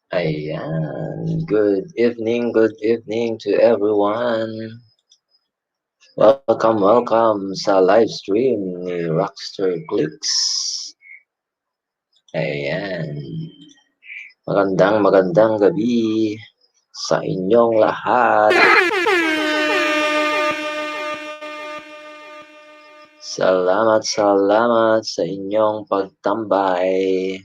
Ayan, good evening to everyone. Welcome sa live stream ni Rockstar Clicks. Ayan, magandang gabi sa inyong lahat. Salamat sa inyong pagtambay.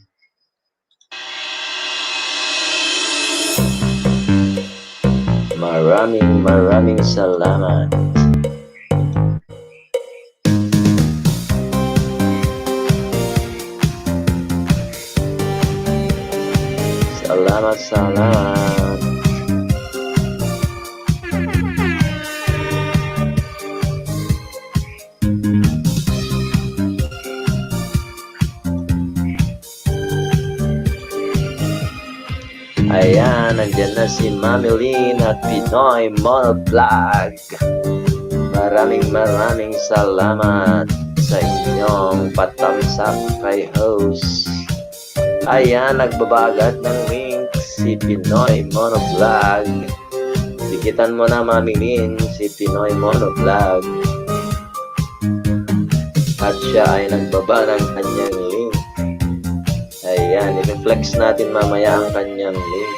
Maraming salamat. Salamat. Ayan, nandyan na si Mami Lynn at Pinoy Monovlog. Maraming salamat sa inyong patamsak kay host. Ayan, nagbabagat ng link si Pinoy Monovlog. Dikitan mo na, Mami Lynn, si Pinoy Monovlog. At siya ay nagbaba ng kanyang link. Ayan, i-flex natin mamaya ang kanyang link.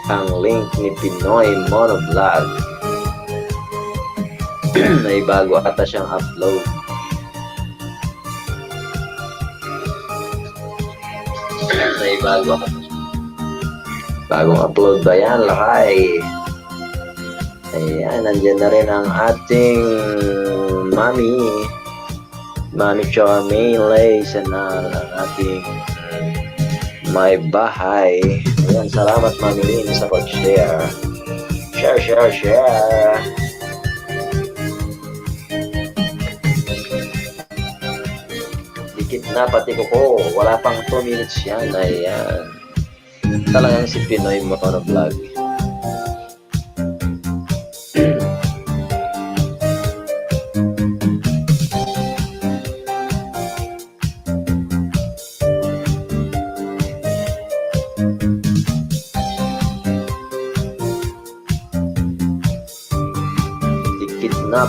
Ang link ni Pinoy Monovlog. May bago ata siyang upload. Bagong upload ba yan, lakay? Ayan, nandiyan na rin ang ating Mami Charmaine sa ating may bahay. Ayan, salamat Mami Lynn sa pag-share. Share. Dikit na pati ko. Wala pang 2 minutes yan. Ayan. Talagang si Pinoy Monovlog.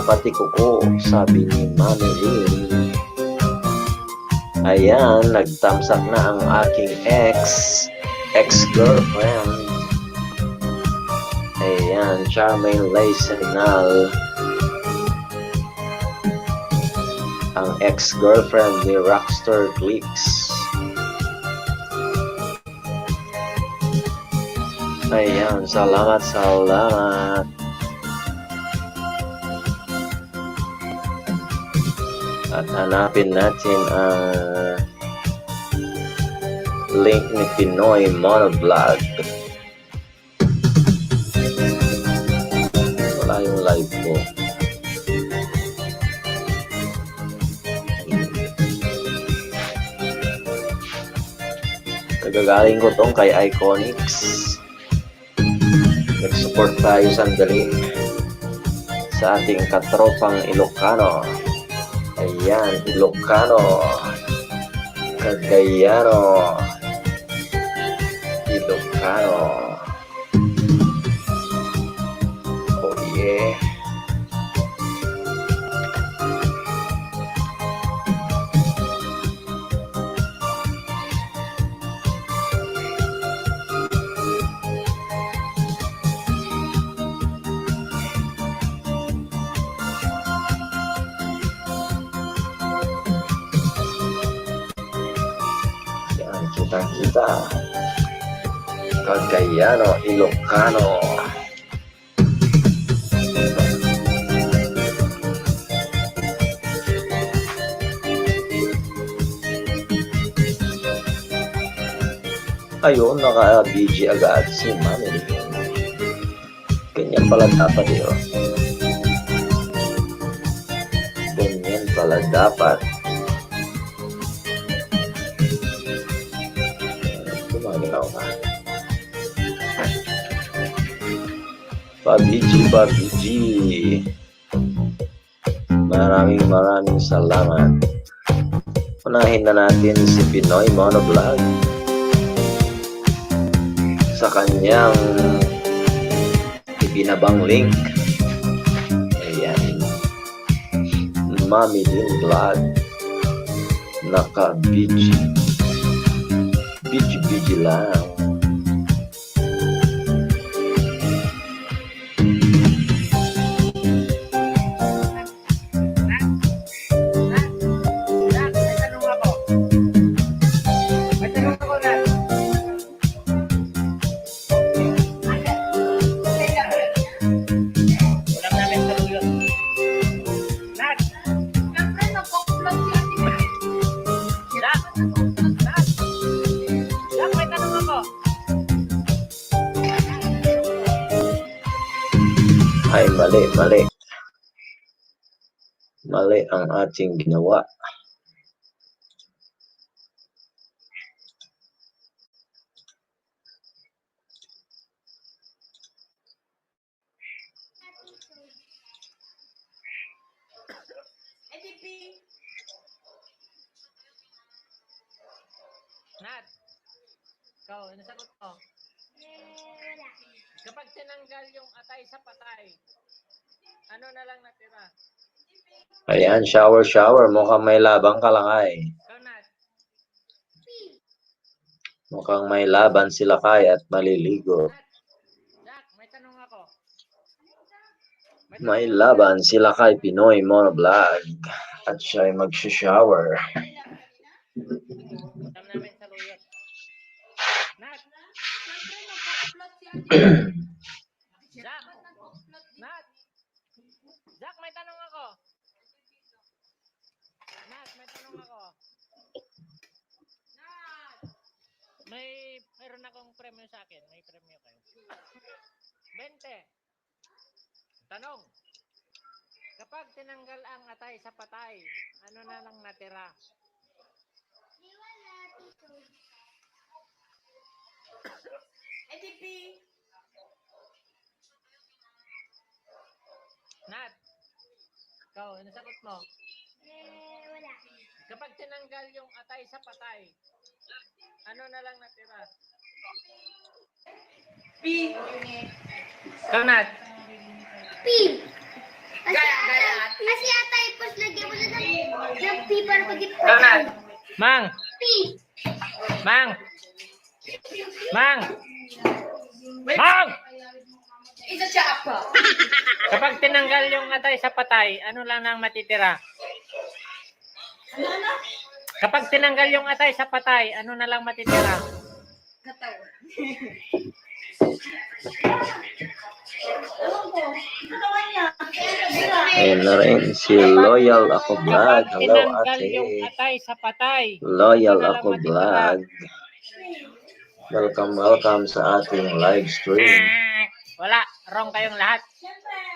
Pati ko, sabi ni Mami Lynn. Ayan, nagtamsak na ang aking ex-girlfriend. Ayan, Charmaine Laysenal. Ang ex-girlfriend ni Rockstar Clicks. Ayan, salamat. At hanapin natin ang link ni Pinoy Monovlog. Wala yung live ko. Nagagaling ko tong kay Iconics. Nag-support tayo sandali sa ating katropang Ilocano. Ayan, Ilocano, Cagayano, Ilocano. Oh yeah. na kita. Cagayano, Ilocano. Ayun, naka-BG agad si Manny. Ganyan pala dapat yun. Ganyan pala dapat. Tumaginaw ka. PUBG. Maraming salamat. Unahin na natin si Pinoy Monovlog sa kanyang ibinabang link. Ayan. Mami Lynn Vlog. Naka-BG. BG lang. Ay, mali. Mali ang ating ginawa. Nat, ikaw, nasagot mo. Wala. Kapag tinanggal yung atay sa patay, ano na lang natira? Ayan, shower. Mukhang may labang ka lang ay. Ikaw, Nat. Mukhang may laban sila kay at maliligo. Nat, Jack, may tanong ako. May laban sila kay Pinoy Monovlog at siya ay mag-shower. Alam namin sa luyot. Nat, Jack, Nat, Jack, may tanong ako. Nat, may tanong ako. Mayroon akong premyo sa akin. May premyo kayo. 20. Tanong. Kapag tinanggal ang atay sa patay, ano na lang natira? EDP. Nat, ikaw, ano sagot mo? Wala. Kapag tinanggal yung atay sa patay, ano na lang natira? P. Ikaw, Nat. P. Kasi atay, pos lagyan mo na ng P para Ikaw, Nat. Mang, P. Mang! Isa siya pa. Kapag tinanggal yung atay sa patay, ano lang nang matitira? Ano? Kapag tinanggal yung atay sa patay, ano na lang matitira? Katawan. Ewan ko. Katawan niya. Ayun na rin si Loyal Ako Vlog. Kapag Hello tinanggal ate. yung atay sa patay, Loyal ano na lang Ako matitira? Vlog. Welcome sa ating live stream. Wala, wrong kayong lahat.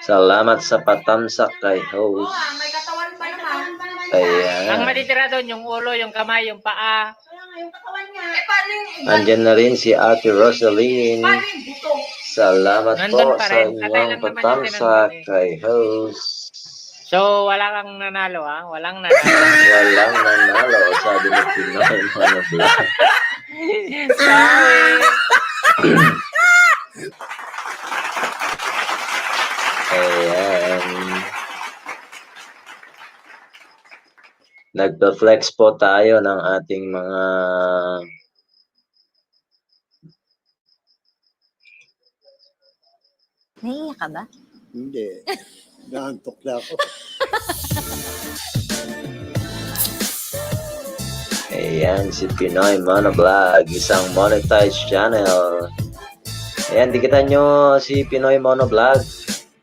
Salamat sa patamsak kay host. May katawan pa naman. Ang Ayan. matitira doon, yung ulo, yung kamay, yung paa. Yung katawan niya. Paano yung Andyan na rin si Ate Rosaline. yung buto? Salamat Nandun po pa sa rin. Atay lang inyong naman yung patamsak tinanggal eh. kay host. So, wala kang nanalo ha? Walang nanalo. Walang nanalo, sabi ni Pinoy Monovlog. Sorry. Ayan. Nagpa-flex po tayo ng ating mga Naiiyak ka ba? Hindi. Naantok na ako. Ayan, si Pinoy Monovlog, isang monetized channel. Ayan, dikitan nyo si Pinoy Monovlog,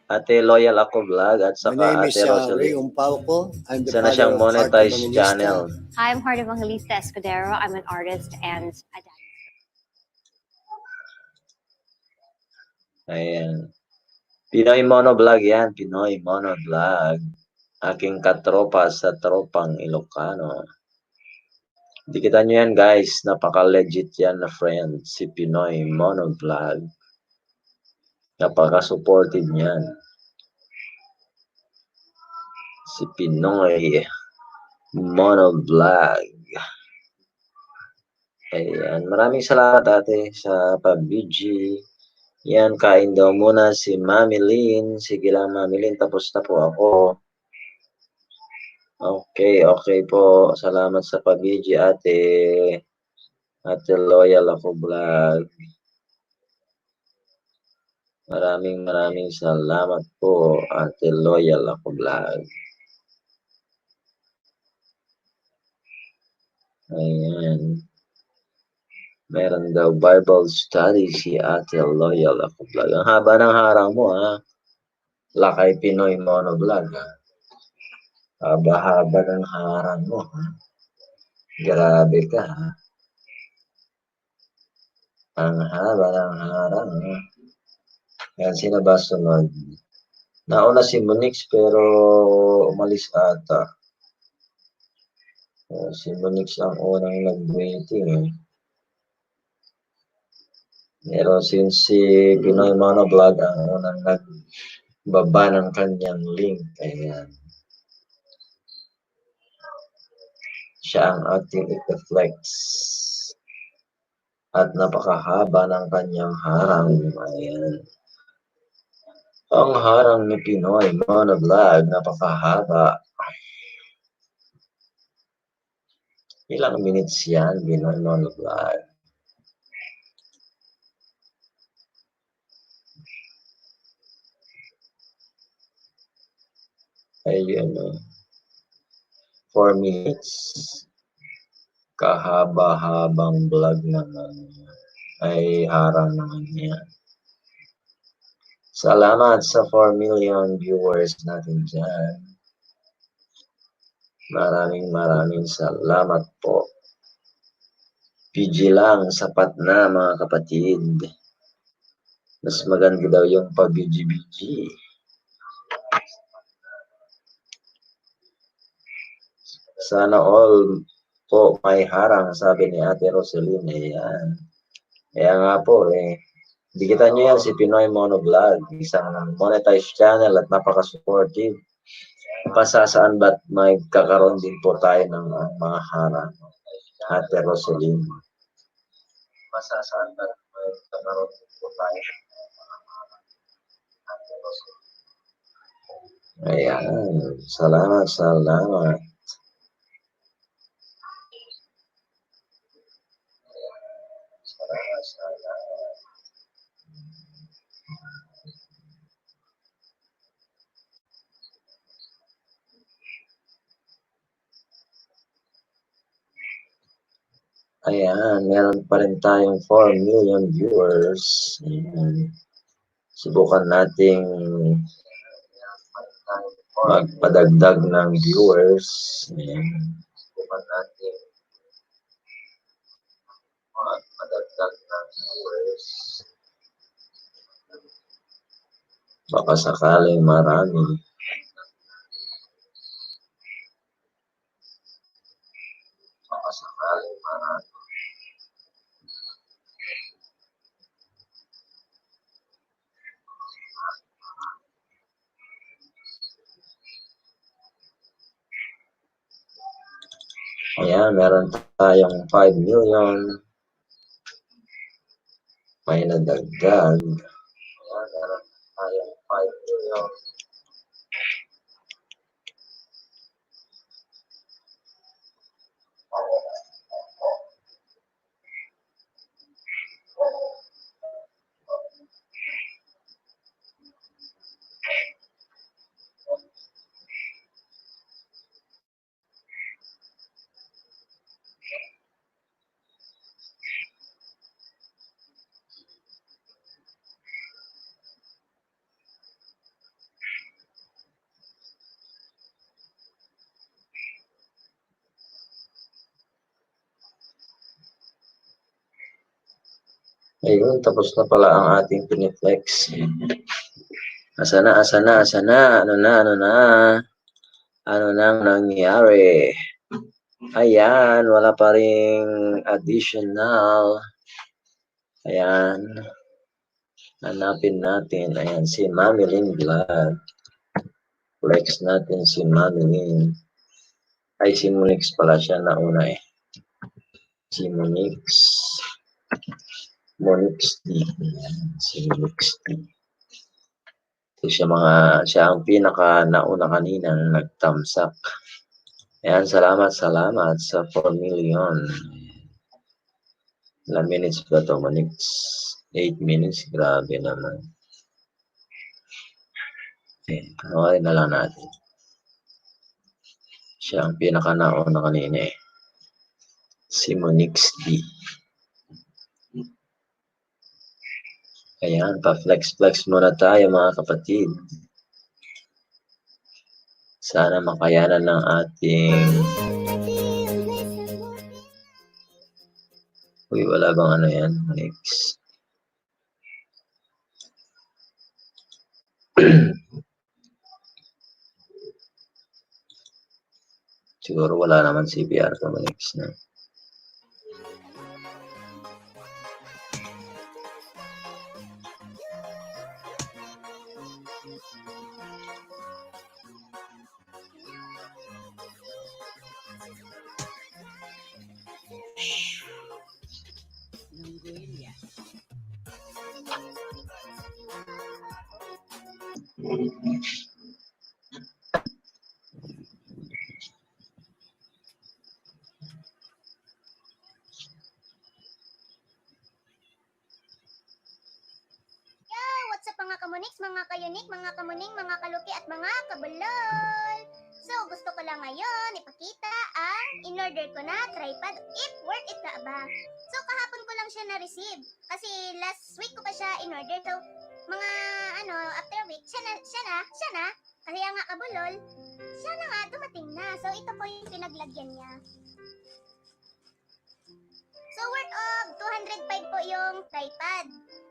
Ate Loyal Ako Vlog, at My name saka is Ate Ray Rosalie. Umpauco. I'm the Isa na father siyang of Heart monetized Evangelista. channel. Hi, I'm Heart Evangelista Escudero. I'm an artist and a dad. Ayan. Pinoy Monovlog yan, Pinoy Monovlog. Aking katropa sa tropang Ilocano. Dikitan nyo yan guys, napaka-legit yan na friend, si Pinoy Monovlog. Napaka-supportive niyan. Si Pinoy Monovlog. Ayan, maraming salamat ate sa pag-BG. Yan, kain daw muna si Mami Lynn. Sige lang Mami Lynn, tapos na po ako. Okay po. Salamat sa pag-BG ate. Ate Loyal Ako Vlog. Maraming salamat po Ate Loyal Ako Vlog. Ayan. Meron daw Bible study si Ate Loyal Ako Vlog. Ang haba ng harang mo ha. Lakay Pinoy Monovlog ha. Haba-haba ng harang mo ha. Grabe ka ha. Ang haba ng harang ha. Yan, sino ba sunod? Nauna si Monix pero umalis ata. Si Monix ang unang nag-waiting eh. Pero since si Pinoy Monovlog ang unang nagbaba ng kanyang link, ayan. Siya ang ating i-flex. At napakahaba ng kanyang harang. Ayan. Ang harang ni Pinoy Monovlog, napakahaba. Ilang minutes yan, Pinoy Monovlog? Ayun o. 4 minutes. Kahaba-habang vlog naman. Ay harang naman yan. Salamat sa 4 million viewers natin dyan. Maraming salamat po. PG lang, sapat na mga kapatid. Mas maganda daw yung pag-BG-BG. Sana all po may harang, sabi ni Ate Rosaline. Ayan. Kaya nga po eh. Dikitan nyo yan si Pinoy Monovlog. Isang monetized channel at napaka-supportive. Pasasaan ba't may kakaroon din po tayo ng mga harang? Ate Rosaline. Pasasaan ba't may kakaroon din po tayo ng mga harang? Ate Rosaline. Ayan. Salamat. Ayan, meron pa rin tayong 4 million viewers. Ayan. Subukan nating magpadagdag ng viewers. Ayan. Subukan nating magpadagdag ng viewers. Baka sakaling marami. Baka sakaling marami. Ayan, meron tayong 5 million. May nadagdag. Ayan, meron tayong 5 million. Ayun, tapos na pala ang ating piniflex. Asa na? Ano na? Ano nang nangyari? Ayan, wala pa ring additional. Ayan. Hanapin natin. Ayan, si Mami Lynn Vlog. Flex natin si Mami Lynn. Ay, si Monix pala siya nauna eh. Si Monix. Monix D. Ayan, si Monix D. So, siya ang pinaka nauna kaninang nagtamsak. Ayan, salamat sa 4 million. Ilang minutes ba ito, Monix? 8 minutes. Grabe naman. Okay na lang natin. Siya ang pinaka nauna kanina eh. Si Monix D. Ayan, pa-flex-flex muna tayo mga kapatid. Sana makayanan ng ating... Uy, wala bang ano yan? Next. Siguro wala naman CPR sa next na. What's up mga kamunix, mga kayunik, mga kamuning, mga kaluki at mga kabulol? So, gusto ko lang ngayon ipakita ang in-order ko na tripod if worth it na ba. So, kahapon ko lang siya na-receive kasi last week ko pa siya in-order. So, mga after week, siya na, kasi nga kabulol, siya na nga, dumating na. So, ito po yung pinaglagyan niya. So, worth of 205 po yung tripod.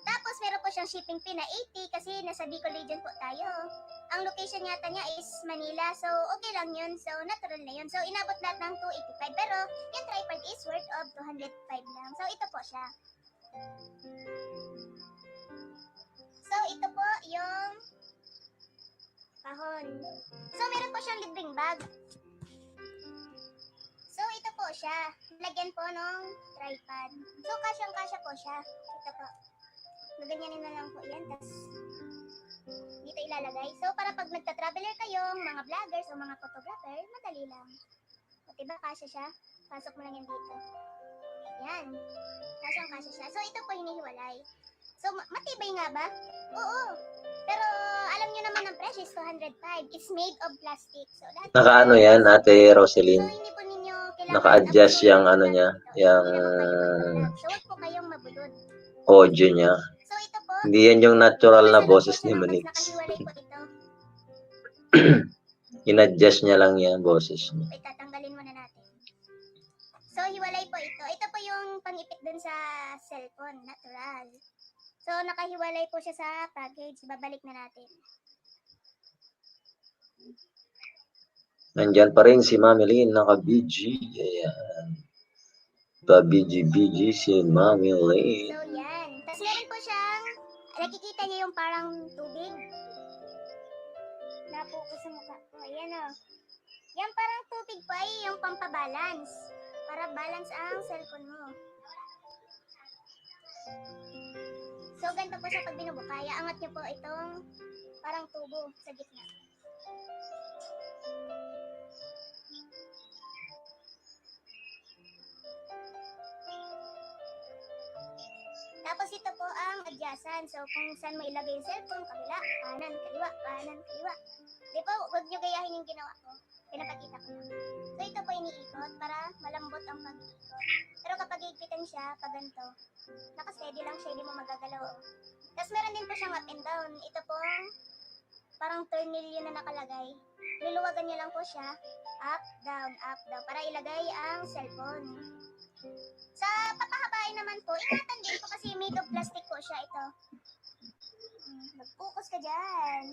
Tapos, meron po siyang shipping fee na 80 kasi nasa Bicol region po tayo. Ang location yata niya is Manila. So, okay lang yun. So, natural na yun. So, inabot lahat ng 285. Pero, yung tripod is worth of 205 lang. So, ito po siya. So, ito po yung kahon. So, meron po siyang libreng bag. So, ito po siya. Lagyan po ng tripod. So, kasyang-kasya po siya. Ito po. Maganyanin na lang po yan. Tapos, dito ilalagay. So, para pag nagta-traveler kayong mga vloggers o mga photographer, madali lang. O, diba, kasya siya? Pasok mo lang yan dito. Yan. Kasyang-kasya siya. So, ito po hinihiwalay. So, matibay nga ba? Oo. Pero, alam nyo naman ang presyo is 205. It's made of plastic. So, lahat Nakaano yan, Ate So, Roselyn? hindi po ninyo kailangan Naka-adjust yung ano niya, yung So, wag po kayong mabulod. audio niya. So, ito po. Hindi yan yung natural na Nasa boses loob po ni siya ng box, Monix. nakahiwalay po ito. In-adjust niya lang yan, boses niya. Wait, tatanggalin muna natin. So, hiwalay po ito. Ito po yung pang-ipit dun sa cellphone, natural. So, nakahiwalay po siya sa package. Babalik na natin. Nandyan pa rin si Mami Lynn, naka-BG. Ayan. Pa-BG-BG si Mami Lynn. So, yan. Tapos meron po siyang, nakikita niyo yung parang tubig. Napo ko sa mukha ko. Ayan o. Yan parang tubig po ay yung pampabalance. Para balance ang cellphone mo. So, ganito po siya pag binubukaya. Angat niyo po itong parang tubo sa gitna. Tapos ito po ang adyasan. So, kung saan mo ilagay yung cellphone, kabila, kanan, kaliwa, kanan, kaliwa. Di po, huwag nyo gayahin yung ginawa ko. Pinapakita ko lang. So, ito po iniikot para malambot ang pag-iikot. Pero kapag iikpitan siya, pag ganito, nakasteady lang siya, hindi mo magagalaw. Tapos meron din po siyang up and down. Ito po, parang tornilyo na nakalagay. Luluwagan niyo lang po siya, up, down, para ilagay ang cellphone. Sa papahabain try naman po, ingatan din po kasi made of plastic po siya ito. Mag-focus ka dyan.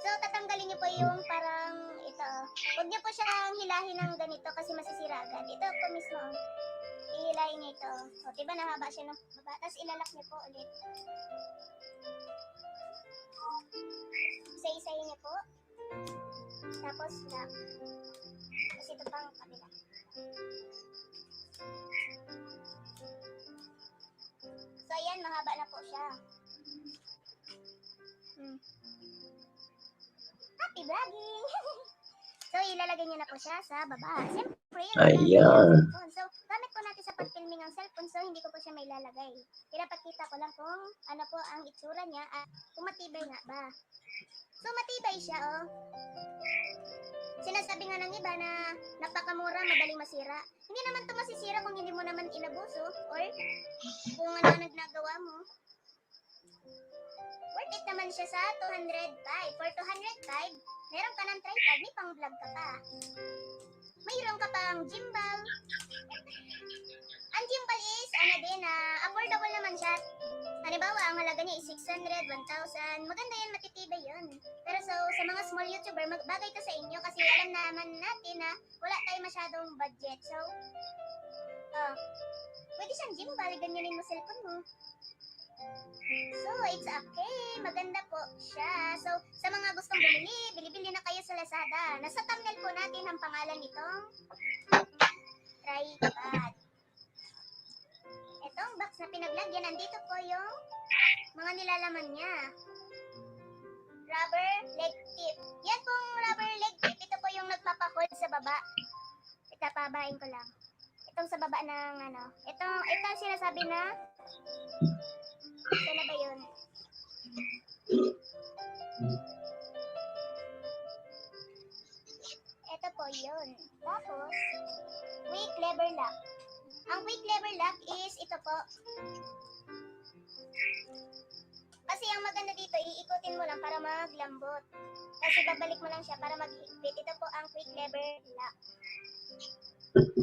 So, tatanggalin niyo po yung parang ito. Huwag niyo po siyang hilahin ng ganito kasi masisira agad. Ito po mismo. Ihilahin niyo ito. O, diba nahaba siya ng baba? Tapos ilalak niyo po ulit. Isa-isahin niyo po. Tapos lock. Kasi ito pang kabila. So, ayan, mahaba na po siya. Happy vlogging! So, ilalagay niyo na po siya sa baba. Siyempre, Ayan. So, gamit po natin sa pag-filming ang cellphone, so hindi ko po siya may lalagay. Pinapakita ko lang kung ano po ang itsura niya at kung matibay nga ba. So, matibay siya, oh. Sinasabi nga ng iba na napakamura, madaling masira. Hindi naman to masisira kung hindi mo naman inabuso or kung ano ang nagagawa mo. Worth it naman siya sa 205. For 205, meron ka ng tripod, may pang-vlog ka pa. Mayroon ka pang gimbal. Ang gimbal is, ano din, affordable naman siya. Halimbawa, ang halaga niya is 600, 1,000. Maganda yan, matitibay yun. Pero so, sa mga small YouTuber, bagay to sa inyo kasi alam naman natin na wala tayo masyadong budget. So, pwede siyang gimbal, ganyanin mo cellphone mo. So, it's okay. Maganda po siya. So, sa mga gustong bumili, bili-bili na kayo sa Lazada. Nasa thumbnail po natin ang pangalan nitong tripod. Itong box na pinaglagyan, nandito po yung mga nilalaman niya. Rubber leg tip. Yan pong rubber leg tip. Ito po yung nagpapahold sa baba. Itapabain ko lang. Itong sa baba ng ano. Ito sinasabi na saan na ba yun? Ito po yun. Tapos, quick lever lock. Ang quick lever lock is ito po. Kasi ang maganda dito, iikutin mo lang para maglambot. Kasi babalik mo lang siya para maghigpit. Ito po ang quick lever lock.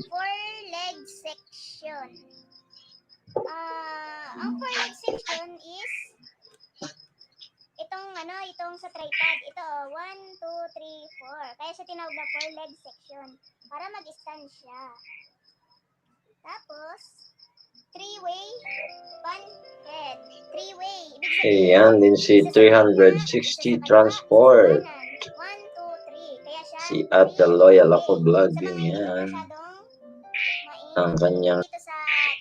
For leg section. Ang for leg section is itong sa tripod. Ito, 1, 2, 3, 4. Kaya siya tinawag na for leg section. Para mag-stand siya. Tapos, 3-way pan head. 3-way. Ayan din si 360 Transport. 1, 2, 3. Kaya siya, Si Ate Loyal ako vlog sa din mga yan. masyadong Ang kanyang dito sa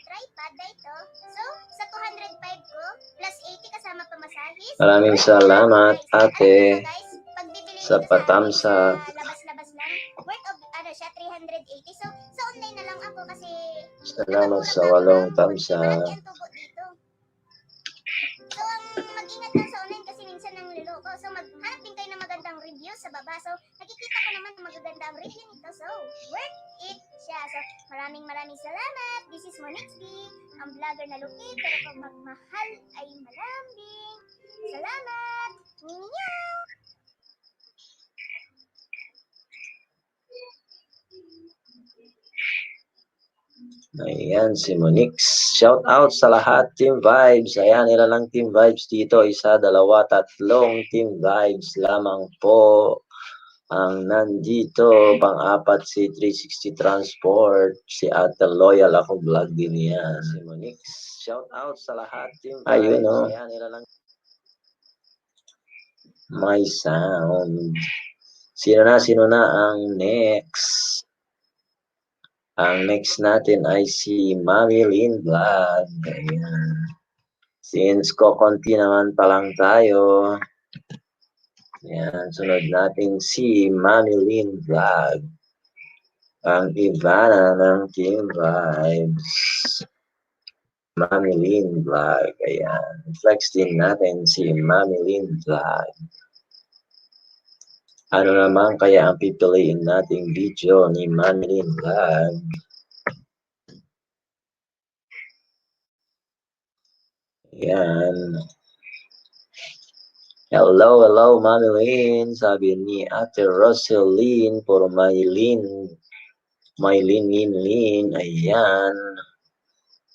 tripod na ito. So, sa 205 ko, plus 80 kasama pamasahis. maraming salamat ate sa Sa patamsa. labas-labas lang. Worth of, siya, 380. So, sa online na lang ako kasi Salamat sa 8 tamsa. malaki ang tubo dito. So, ang mag-ingat lang sa online kasi minsan nang luloko. So, maghanap din kayo ng magandang review sa baba. So, nakikita ko naman na magaganda ang review nito. So, worth it siya. So, maraming salamat. This is Monique B, ang vlogger na lupit. Pero pag magmahal ay malambing. Salamat! Meow! Ayan si Monix. Shout out sa lahat, Team Vibes. Ayan, ilan lang Team Vibes dito. 1, 2, 3 Team Vibes lamang po ang nandito. Pang-apat si 360 Transport. Si Ate Loyal ako vlog din yan. Si Monix. Shout out sa lahat, Team Vibes. Ayun o. Ayan, ilan lang. My sound. Sino na ang next? Ang next natin ay si Mami Lynn Vlog. Ayan. Since kokonti naman pa lang tayo. Ayan, sunod natin si Mami Lynn Vlog. Ang Ivana ng Team Vibes. Mami Lynn Vlog. Ayan. Flex din natin si Mami Lynn Vlog. Ano naman kaya ang pipiliin nating video ni Mami Lynn Vlog? Yan. Hello, Mami Lynn. Sabi ni Ate Roseline, puro Maylin. Lin. Ayan.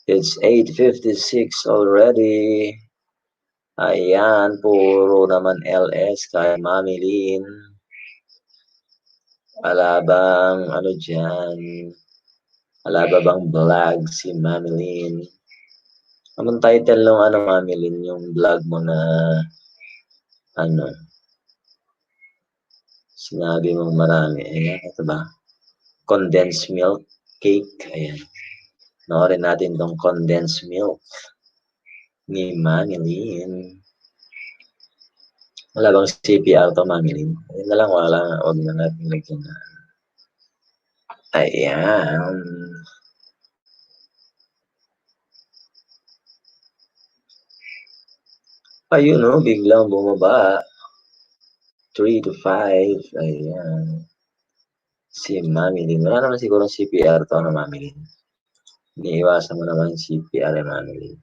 It's 8:56 already. Ayan, puro naman LS kay Mami Lynn. Wala bang ano dyan? Wala ba bang vlog si Mami Lynn? Anong title ng ano, Mami Lynn, yung vlog mo na ano, sinabi mong marami. Ayan, ito ba? Condensed milk cake. Ayan. Noorin natin tong condensed milk ni Mami Lynn. Wala bang CPR to, Mami Lynn? Ayun na lang, wala. Huwag na natin lagyan na. Ayan. Ayun, no? Biglang bumaba. 3 to 5. Ayan. Si Mami Lynn. Wala naman siguro CPR to, na Mami Lynn. Iniiwasan mo naman yung CPR, Mami Lynn.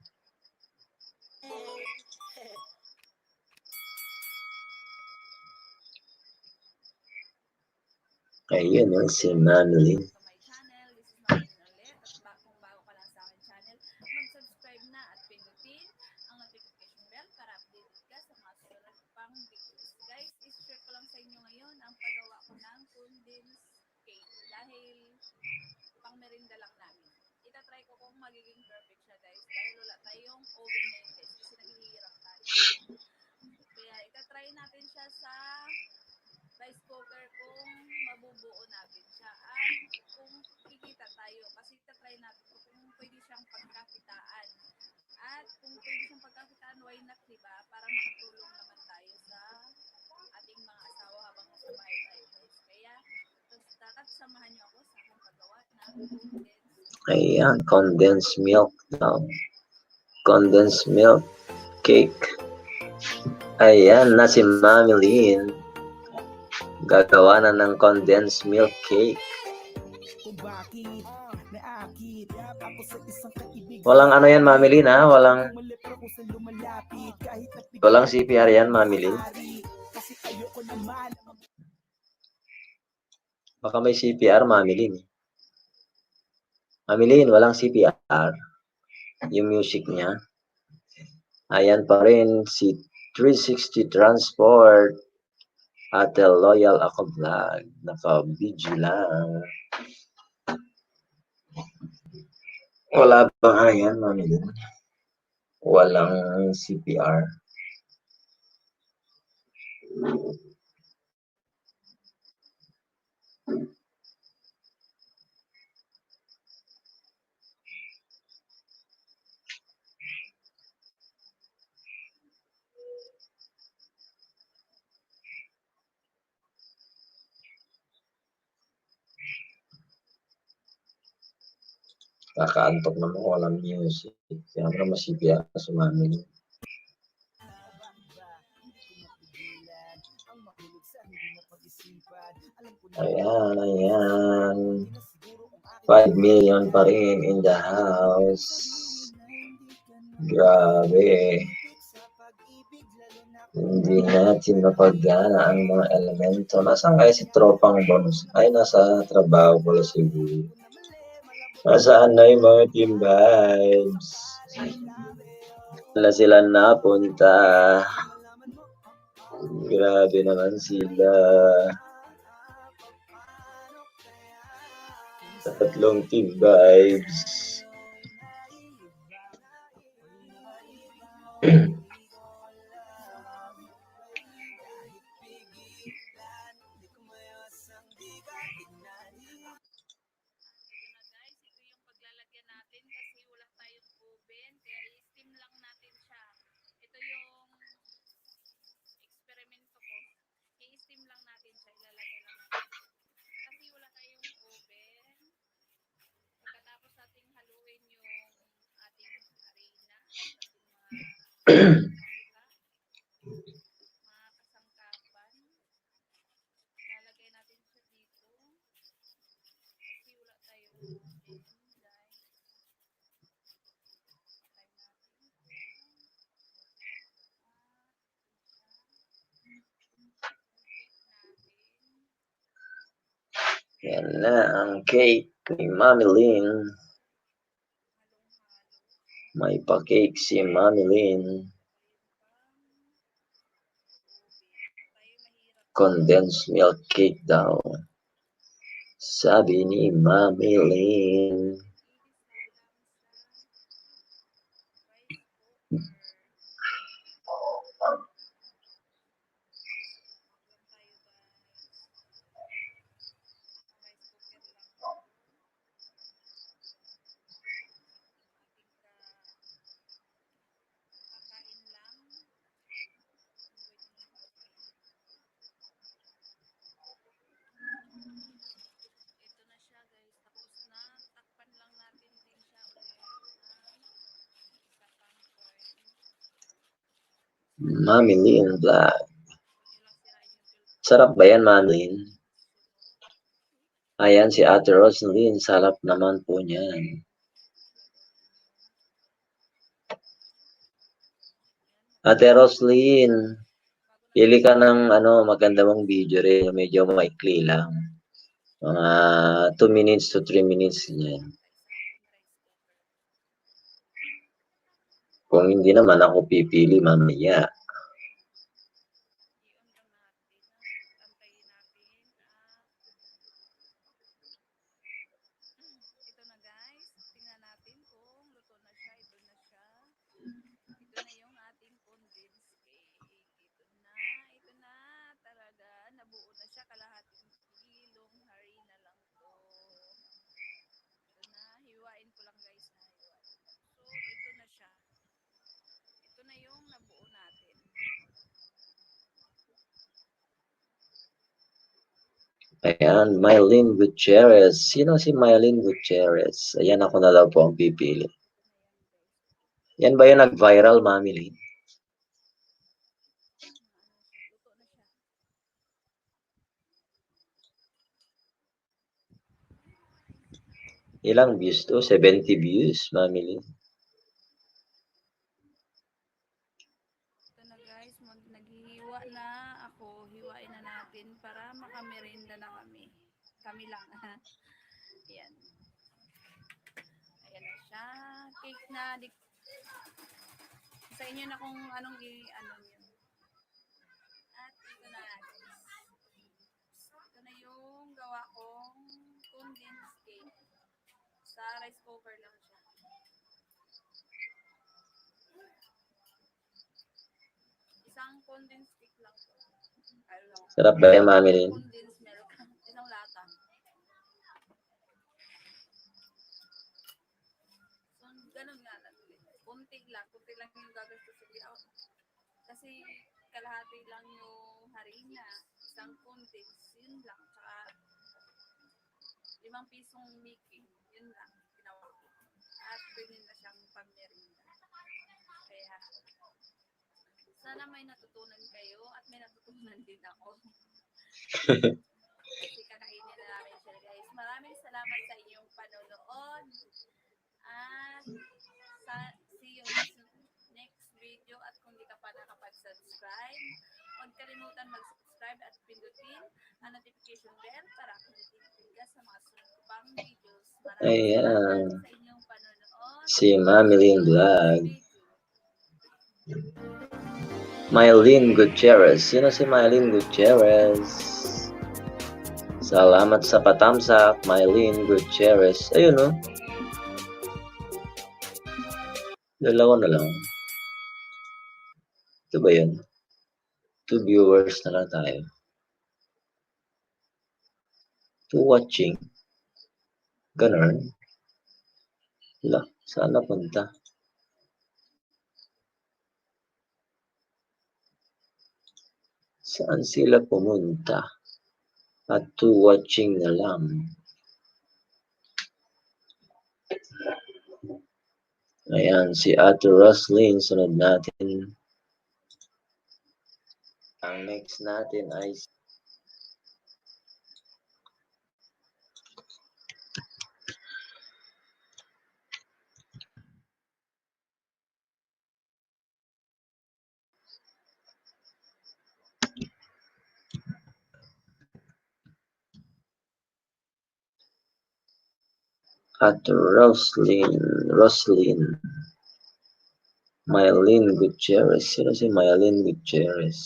Ayun, no? Si Mami Lynn. To my channel. This is Martin ulit. At kung bago ka lang sa akin channel, mag-subscribe na at pindutin ang notification bell para updated ka sa mga susunod pang videos. Guys, i-share ko lang sa inyo ngayon ang paggawa ko ng condensed cake dahil pang merinda lang namin. Itatry ko kung magiging perfect siya, guys, dahil wala tayong oven ngayon, guys, kasi naghihirap tayo. Kaya itatry natin siya sa rice cooker kung mabubuo natin siya at kung kikita tayo kasi tatry natin kung pwede siyang pagkakitaan at kung pwede siyang pagkakitaan, why not, diba, para makatulong naman tayo sa ating mga asawa habang nasa bahay tayo, guys. Kaya dapat samahan niyo ako sa aking paggawa ng Ayan, condensed milk daw. Condensed milk cake. Ayan na si Mami Lynn. Gagawa na ng condensed milk cake. Walang ano yan, Mami Lynn, ha? Walang CPR yan, Mami Lynn. Baka may CPR, Mami Lynn. Mami Lynn, walang CPR. Yung music niya. Ayan pa rin si 360 Transport. Ate Loyal ako vlog. Naka-video lang. Wala bang ano yan, Mami Lynn? Walang CPR. Kakaantok naman ko, walang music. Kaya naman masipya sa Mami Lynn. Ayan, ayan. 5 million pa rin in the house. Grabe. Hindi natin mapagana ang mga elemento. Nasaan kaya si Tropang Bonus? Ay, nasa trabaho pala siguro. Nasaan na yung mga team vibes? Wala sila napunta. Grabe naman sila. Tatlong team vibes. guys, ito yung paglalagyan natin kasi wala tayong oven, kaya i-steam lang natin siya. Ito yung eksperimento ko. I-steam lang natin siya, ilalagay lang natin. Kasi wala tayong oven. Pagkatapos nating haluin yung ating harina, ating mga kasangkapan, lalagay natin siya dito. Kasi wala tayong oven, guys. Try natin ito. Yan na ang cake ni Mami Lynn. May pa-cake si Mami Lynn. Condensed milk cake daw. Sabi ni Mami Lynn. Ito na siya guys, tapos na. Takpan lang natin din siya ulit ng isang coin. Mami Lynn Vlog. Huwag nyo lang sirain yung filter. Sarap ba yan, Mami Lynn? Ayan si Ate Roslyn. Sarap naman po niyan. Ate Roslyn, pili ka ng maganda mong video rin. Medyo maikli lang. Mga 2 minutes to 3 minutes niyan. Kung hindi naman ako pipili mamaya. I-on lang natin. Antayin natin. Ito na guys. Tingnan natin kung luto na siya. Ito na siya. Ito na yung ating condensed cake. Ito na. Talaga. Nabuo na siya. Kalahating kilong harina lang to. Ito na. Hiwain ko lang guys. So, ito na siya. Ito na yung nabuo natin. Ayan, Mylene Gutierrez. Sino si Mylene Gutierrez? Ayan, ako na daw po ang pipili. Yan ba yung nag-viral, Mami Lynn? Luto na siya. Ilang views to? 70 views, Mami Lynn. Ito na guys, naghihiwa na ako. Hiwain na natin para makamerinda na kami. Kami lang. Ayan. Ayan na siya. Cake na. Sa inyo na kung anong ano nyo. At ito na guys. Ito na yung gawa kong condensed cake. Sa rice cooker lang siya. Isang condensed cake lang to. Sarap ba yan, Mami Lynn? Condensed milk. Isang lata. So, ganun nga lang. Kunti lang yung gagastusin. Kasi kalahati lang yung harina. Isang condensed, yun lang. Tsaka 5 pisong Mickey. Yun lang. Ginawa ko. At pwede na siyang pamerinda. Kaya, sana may natutunan kayo at may natutunan din ako. Kasi kakainin na namin siya guys. Maraming salamat sa inyong panonood. At see you next video. At kung di ka pa nakapag-subscribe, huwag kalimutan mag-subscribe at pindutin ang notification bell para pindutin ka sa mga sunod pang videos. Maraming salamat sa inyong panonood. Si Mami Lynn Vlog. Mylene Gutierrez. Sino si Mylene Gutierrez? Salamat sa patamsak, Mylene Gutierrez. Ayun, no? Dalawa na lang. Ito ba yun? 2 viewers na lang tayo. 2 watching. Ganun. Wala. Saan napunta? Saan sila pumunta? At 2 watching na lang. Ayan, si Ate Roslyn. Sunod natin. Ang next natin ay Ate Roslyn. Mylene Gutierrez. Sino si Mylene Gutierrez?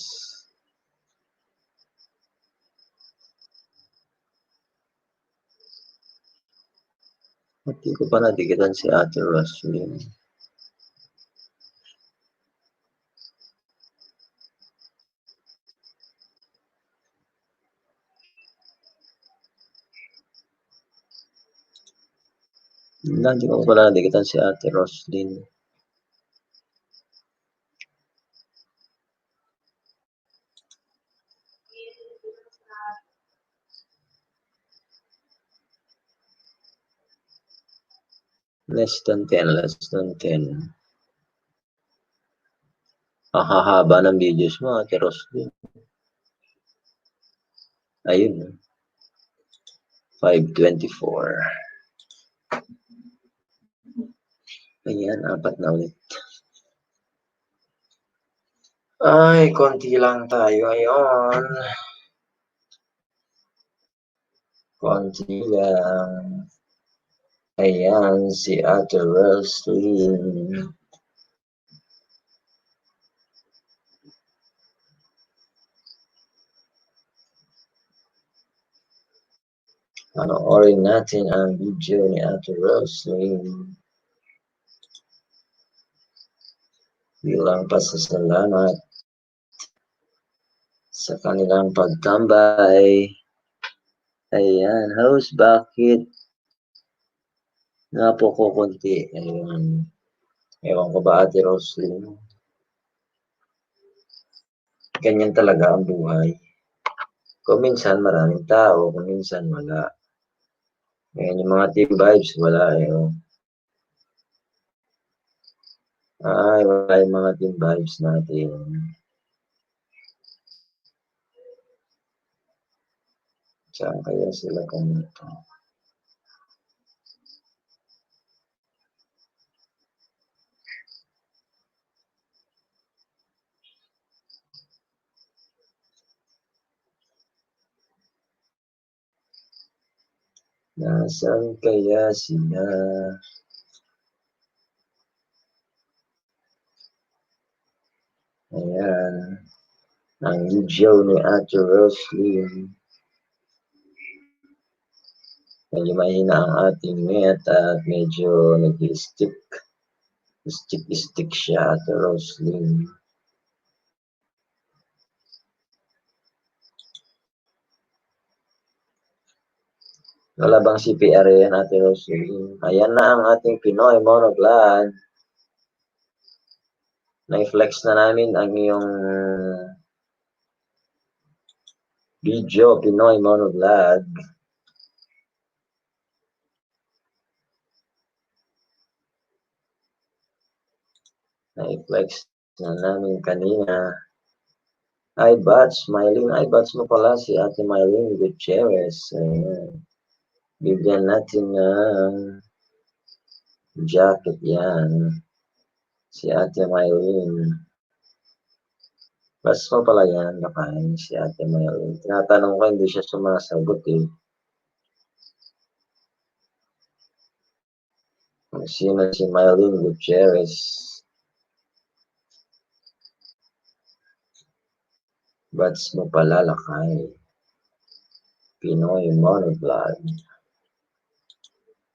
Hindi ko pa nadikitan si Ate Roslyn. Hindi ko pala nadikitan si Ate Roslyn. Less than 10. Ang hahaba ng videos mo, Ate Roslyn. Ayun. 5:24. Ayan, 4 na ulit. Ay, konti lang tayo ngayon. Konti lang. Ayan, si Ate Roslyn. Panoorin natin ang video ni Ate Roslyn. Bilang pasasalamat sa kanilang pagtambay. Ayan, host, bakit nga po ko konti? Ayan. Ewan ko ba, Ate Roslyn? Ganyan talaga ang buhay. Kung minsan maraming tao, kung minsan wala. Ayan, yung mga team vibes, wala eh. Oh. Ay, wala yung mga team vibes natin. Saan kaya sila kumita? Nasaan kaya sila? Ayan. Ang video ni Ate Roslyn. Medyo mahina ang ating net at medyo nag-stick. Stick siya, Ate Roslyn. Wala bang CPR yan, Ate Roslyn? Ayan na ang ating Pinoy Monovlog. Na-flex na namin ang iyong video, Pinoy Monovlog. Na-flex na namin kanina. Ay, Bats, Mylene. Ay, Bats mo pala si Ate Mylene Gutierrez. Ayan. Bigyan natin ng jacket yan. Si Ate Mylene. Bats mo pala yan. Nakain si Ate Mylene. Tinatanong ko, hindi siya sumasagot eh. Sino si Mylene Gutierrez? Bats mo pala lakay. Pinoy Monovlog.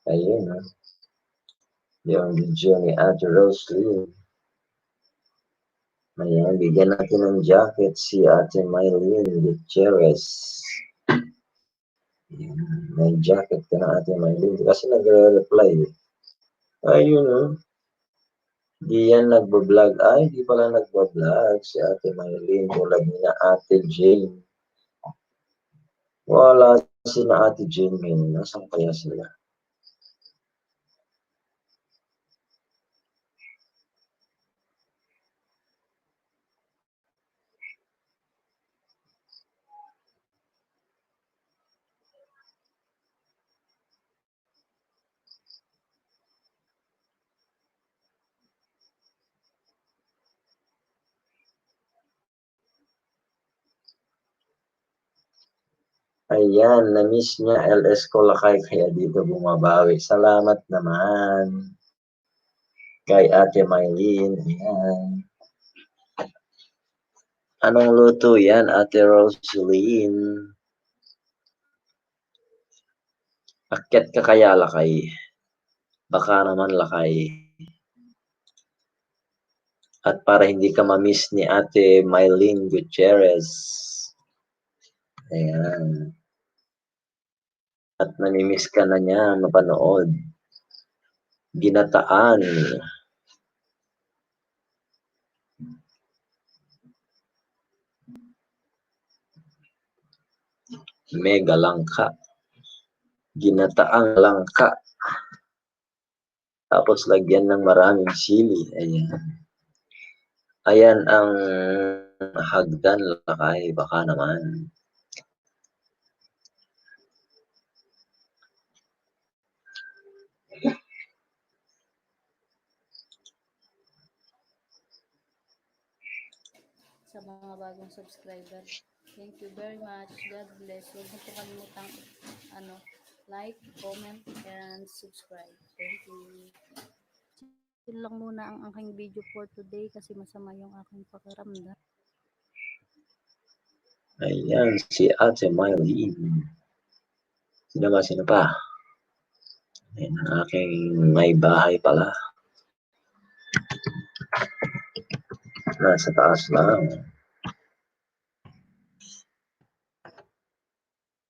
Ayun ha. Yung video ni Ate Roslyn. Ayan, bigyan natin ng jacket si Ate Mylene Gutierrez. Ayan, may jacket ka na Ate Mylene. Kasi nagre-reply eh. Ayun ha. Di yan nagbablog. Ay, di pala nagbablog si Ate Mylene. Tulad ni na Ate Jane. Wala si na Ate Jane ngayon. Nasaan kaya sila? Ayan, na-miss niya LS ko lakay kaya dito bumabawi. Salamat naman. Kay Ate Mylene. Ayan. Anong luto yan, Ate Rosaline? Akyat ka kaya, Lakay? Baka naman, Lakay. At para hindi ka ma-miss ni Ate Mylene Gutierrez. Ayan. At namimiss ka na niya mapanood. Ginataan. Mega langka. Ginataang langka. Tapos lagyan ng maraming sili. Ayan. Ayan ang hagdan, Lakay. Baka naman. Sa mga bagong subscriber. Thank you very much. God bless. Huwag mo po kalimutang like, comment, and subscribe. Thank you. Yun lang muna ang aking video for today kasi masama yung aking pakiramdam. Ayan, si Ate Mylene. Sino pa? Ayan, ang aking may bahay pala. Nasa taas lang.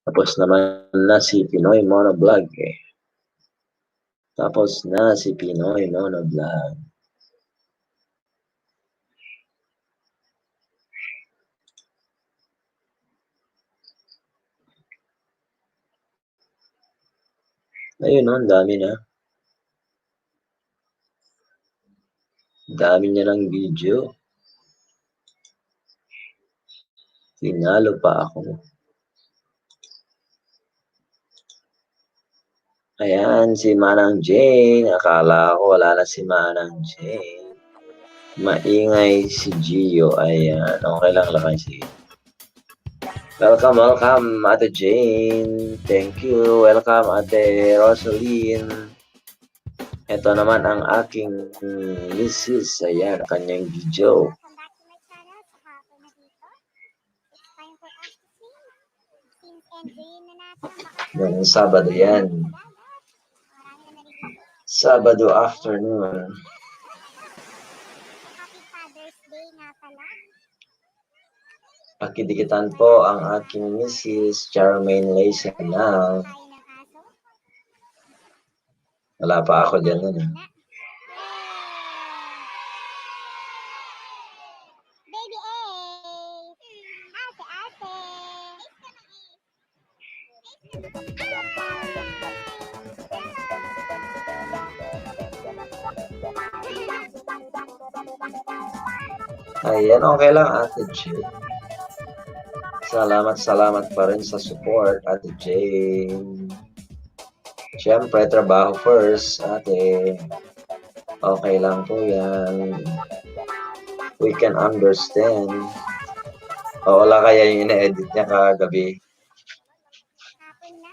Tapos naman na si Pinoy Monovlog eh. Tapos na si Pinoy Monovlog. Ayun o, ang dami na. Dami niya ng video. Tinalo pa ako. Ayan, si Manang Jane. Akala ko wala na si Manang Jane. Maingay si Gio. Ayan, okay lang Lakay sige. Welcome, Ate Jane. Thank you. Welcome, Ate Rosaline. Ito naman ang aking misis. Ayan, kanyang video. Welcome back to my channel. Sa hapon na dito. It's time for us to sing. Since enjoyin na natin ang bakasyon. Yung Sabado yan. Marami na naliligo. Sabado afternoon. Happy Father's Day nga pala. Pakidikitan po ang aking misis, Charmaine Lacey na. Tayo ng aso. Wala pa ako dyan nun. Baby A. Ate, ate. Ayan, okay lang Ate Jane. Salamat pa rin sa support, Ate Jane. Siyempre, trabaho first, ate. Okay lang po yan. We can understand. O wala kaya yung ina-edit niya kagabi. Hapon na.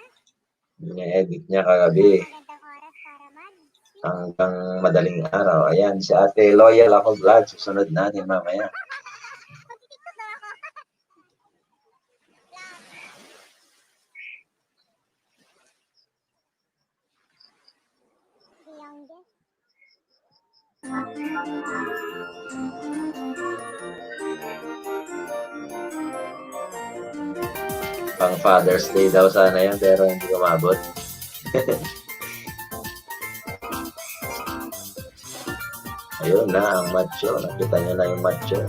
Ina-edit niya kagabi. Magandang oras para mag. Hanggang madaling araw. Ayan, si Ate Loyal ako vlog. Susunod natin mamaya. Magtitiktok daw ako. The youngest. Pang Father's Day daw sana yan, pero hindi umabot. Ayun na, ang macho. Nakita nyo na yung macho.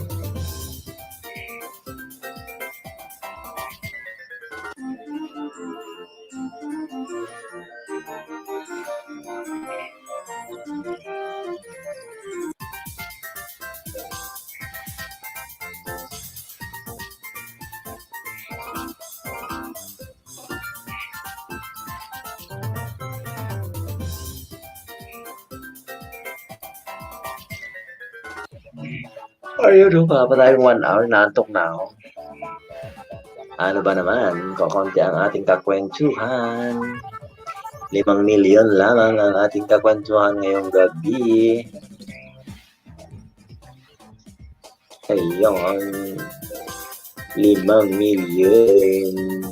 Ayun, pa tayong 1 hour, naantok na ako. Ano ba naman, kukunti ang ating kakwentuhan. 5 milyon lamang ang ating kakwentuhan ngayong gabi. Ayun. 5,000,000.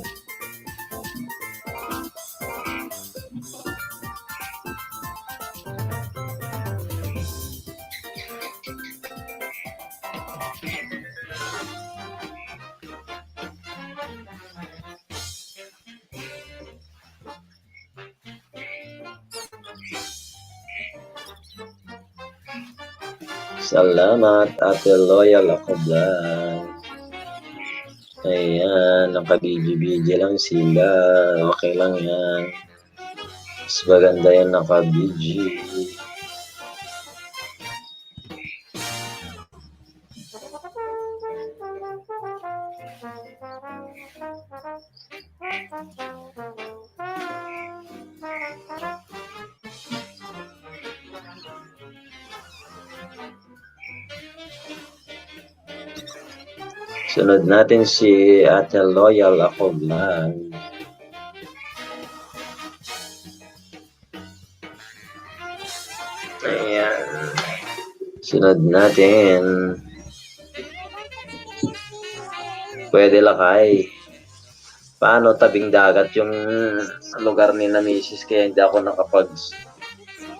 Salamat, Ate Loyal ako vlog. Ayan, nakabidyo-bidyo lang sila. Okay lang yan. Mas maganda yan nakabidyo. Sunod natin si Ate Loyal ako vlog. Ayan. Sunod natin. Pwede lakay. Paano tabing dagat yung lugar ni na misis kaya hindi ako nakapag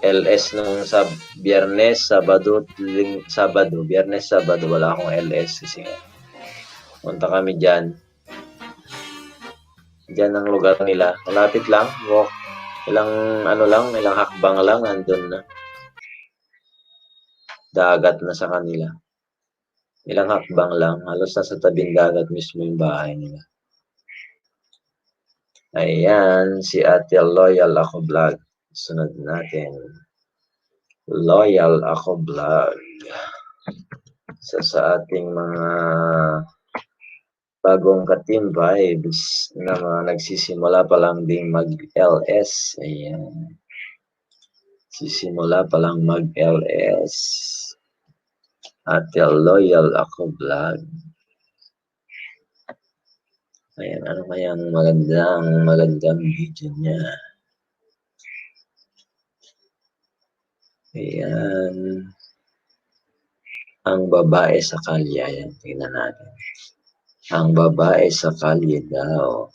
LS nung sa Biyernes, Sabado, Biyernes, Sabado wala akong LS kasi punta kami dyan. Dyan ang lugar nila. Malapit lang. Walk. Ilang hakbang lang. Andun na. Dagat na sa kanila. Ilang hakbang lang. Halos nasa tabing dagat mismo yung bahay nila. Ayan. Si Ate Loyal ako vlog. Sunod natin. Loyal ako vlog. Sa ating mga bagong ka-team vibes na mga nagsisimula pa lang din mag-LS. Ayan. Sisimula pa lang mag-LS. Ate Loyal ako vlog. Ayan, ano kaya ang magandang video niya. Ayan. Ang babae sa kalye. Ayan, tingnan natin. Ang babae sa kalye daw.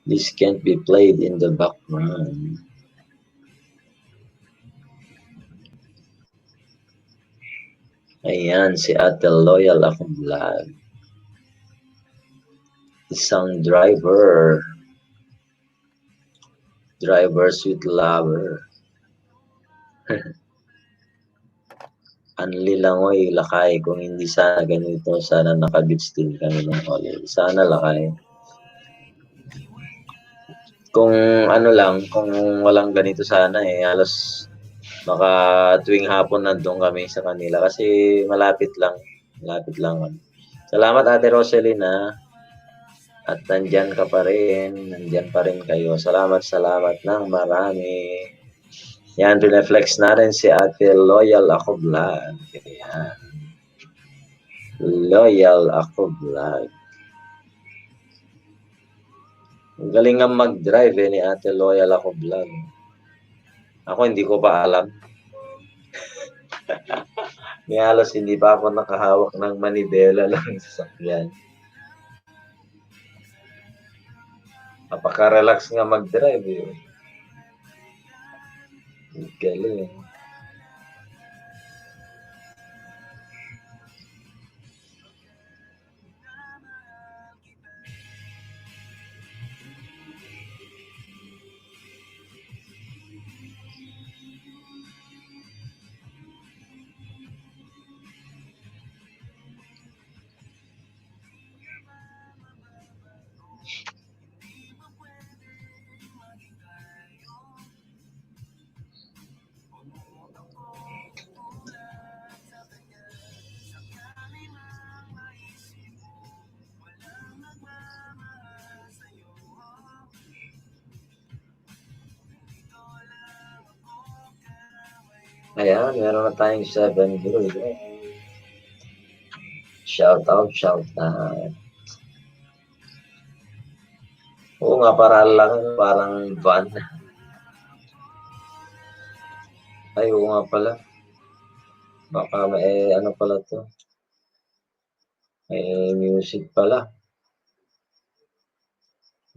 This can't be played in the background. Ayan, si Ate Loyal ako vlog. Isang driver. Driver sweet lover. Anli langoy lakay. Kung hindi sana ganito, sana nakabits din kami ng olive. Sana lakay. Kung kung walang ganito sana halos maka tuwing hapon nandun kami sa kanila kasi malapit lang. Salamat Ate Roselina. At nandyan ka pa rin. Nandyan pa rin kayo. Salamat ng marami. Yan, pineflex natin si Ate Loyal ako vlog. Yan. Loyal ako vlog. Ang galing nga mag-drive ni Ate Loyal ako vlog. Ako hindi ko pa alam. May halos hindi pa ako nakahawak ng manibela lang sa sasakyan. Napaka-relax nga mag-drive eh. Galing. Ayan, meron na tayong 7 group. Shout out. Oo nga, parang van. Ay, oo nga pala. Baka may ano pala to. May music pala.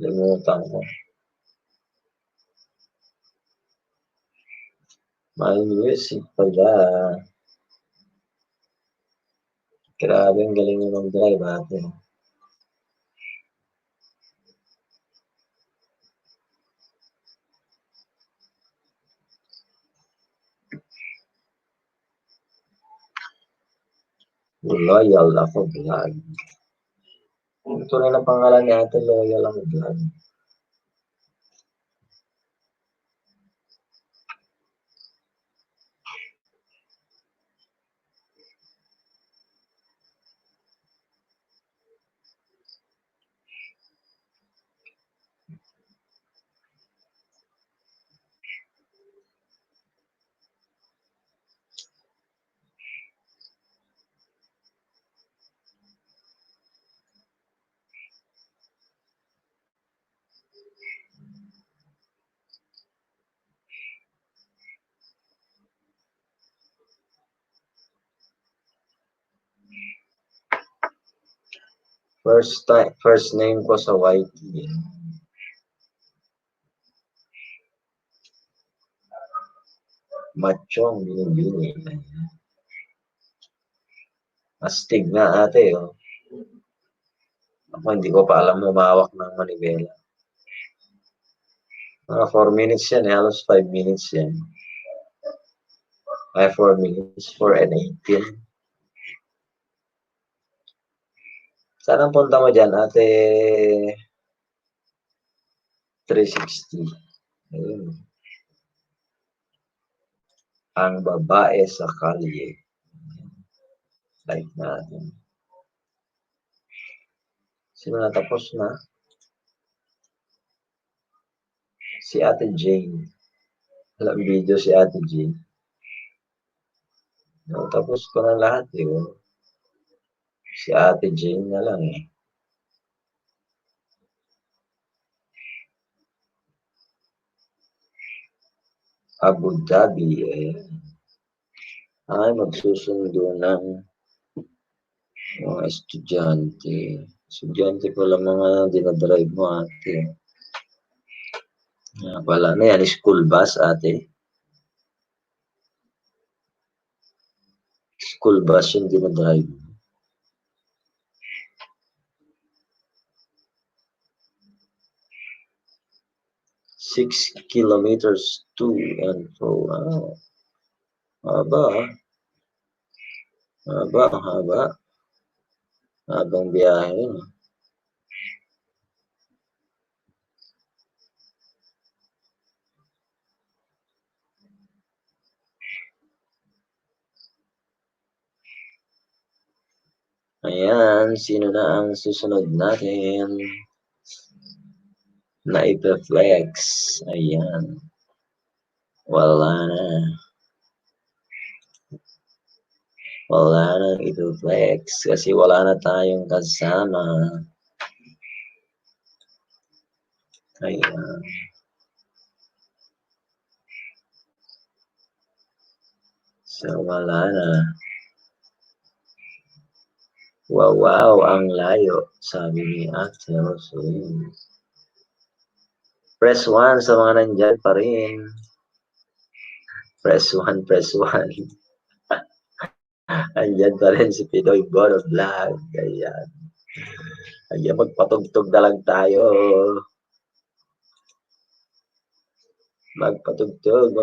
Limutan ko. May music pala. Grabe, ang galing yung mag-drive natin. Loyal ako vlog. Ito rin ang pangalan ni Ate, Loyal ako vlog. First name ko sa YT. Machong Binibini. Astig na ate, oh. Ako hindi ko pa alam humawak ng manibela. Mga 4 minutes yan, halos 5 minutes yan. Ay, 4 minutes, 4 and 18. Saan ang punta mo dyan, ate? 360. Ayun. Ang babae sa kalye. Like natin. Sino natapos na? Si Ate Jane. Walang video si Ate Jane. Tapos ko na lahat, eh. Oh. Si Ate Jane na lang, eh. Abu Dhabi, eh. Ay, magsusundo ng mga estudyante. Estudyante pala mga dinadrive mo, ate. Pala na yan, school bus, ate. School bus yung dinadrive. Six kilometers to and fro. Wow. Haba. Haba. Habang biyahe. Ayan, sino na ang susunod natin? Na ipa-flex. Ayan. Wala na. Wala nang ipa-flex kasi wala na tayong kasama. Ayan. So, wala na. Wow, ang layo, sabi ni Ate Rosalie. Press 1 sa mga nandyan pa rin. Press 1. Andyan pa rin si Pinoy Bono Vlog. Ayan. Ayan, magpatugtog na lang tayo. Magpatugtog.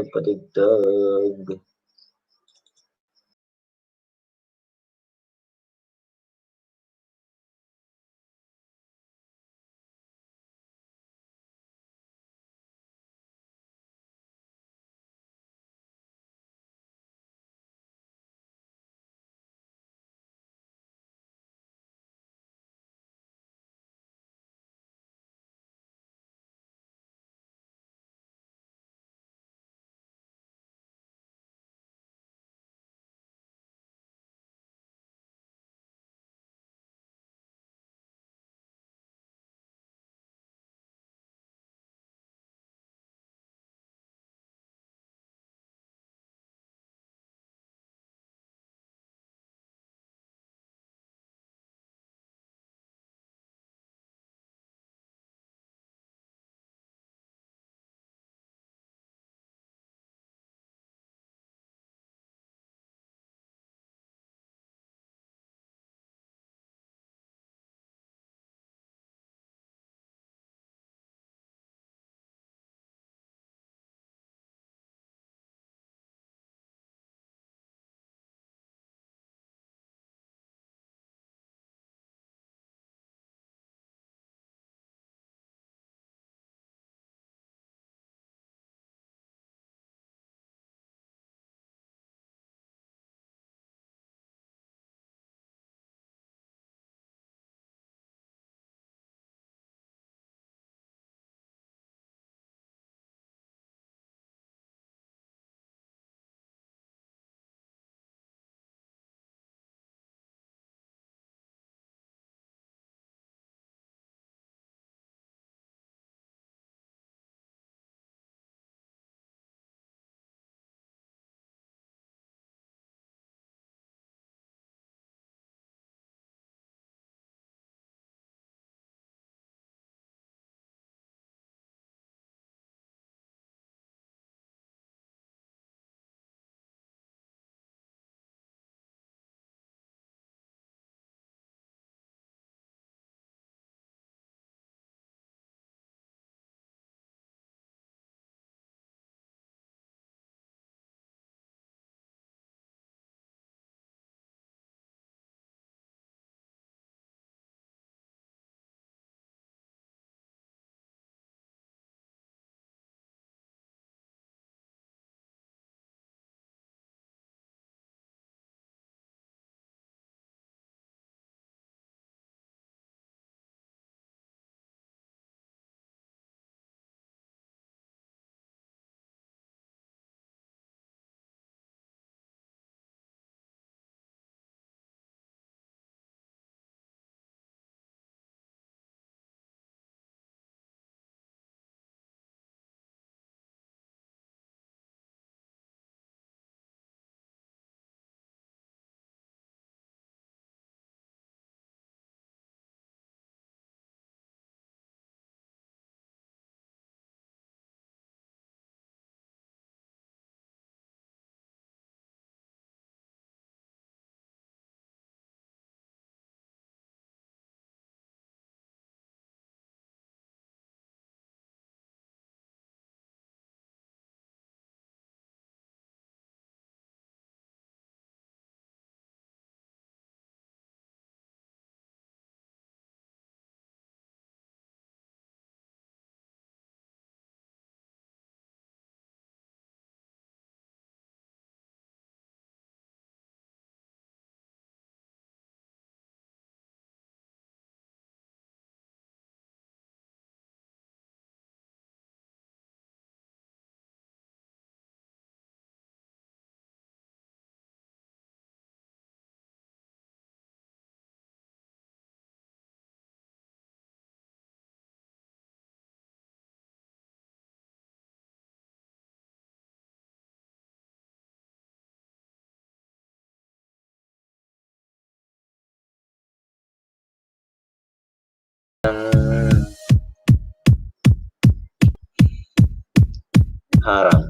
harang.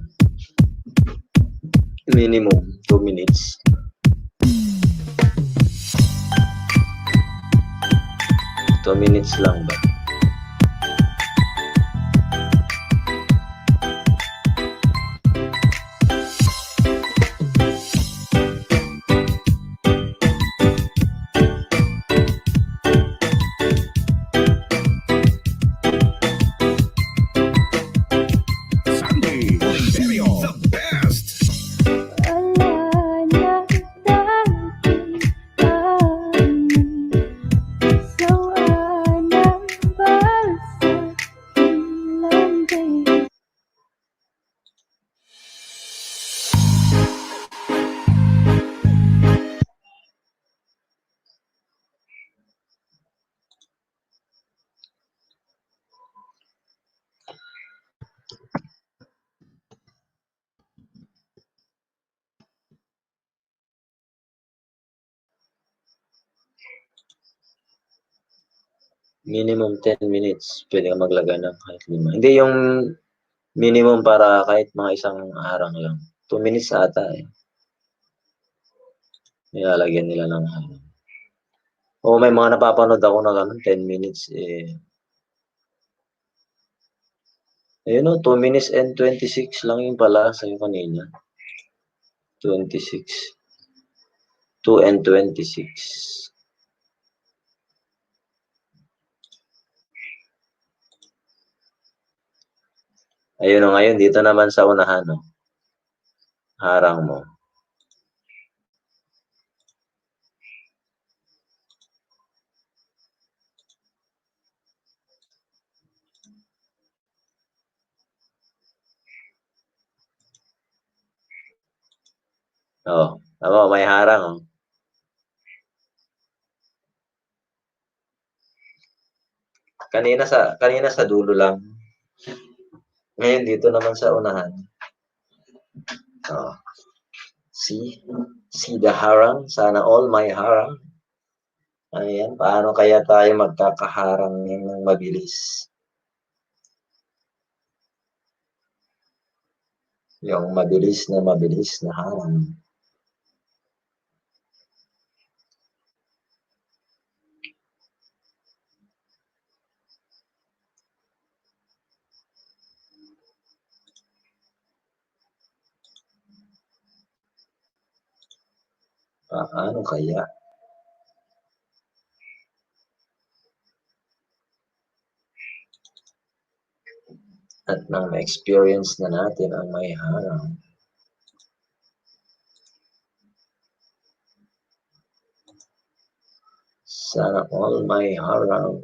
Minimum 2 minutes. Two minutes lang ba? Sandy Oliverio, the best. Minimum 10 minutes. Pwede ka maglagay ng kahit 5. Hindi yung minimum para kahit mga isang harang lang. 2 minutes ata eh. Nilalagyan nila ng harang. O may mga napapanood ako na ganun, 10 minutes eh. Ayun o, 2 minutes and 26 lang yung pala sa'yo kanina. 26. 2 and 26. Ayun o ngayon, dito naman sa unahan, no? Harang mo. Oh, tama, may harang, oh. Kanina sa dulo lang. Ngayon dito naman sa unahan. Oh. See the harang? Sana all may harang. Ayan, paano kaya tayo magkakaharang ng mabilis? Yung mabilis na harang. Paano kaya? At nang ma-experience na natin ang may harang. Sana all may harang.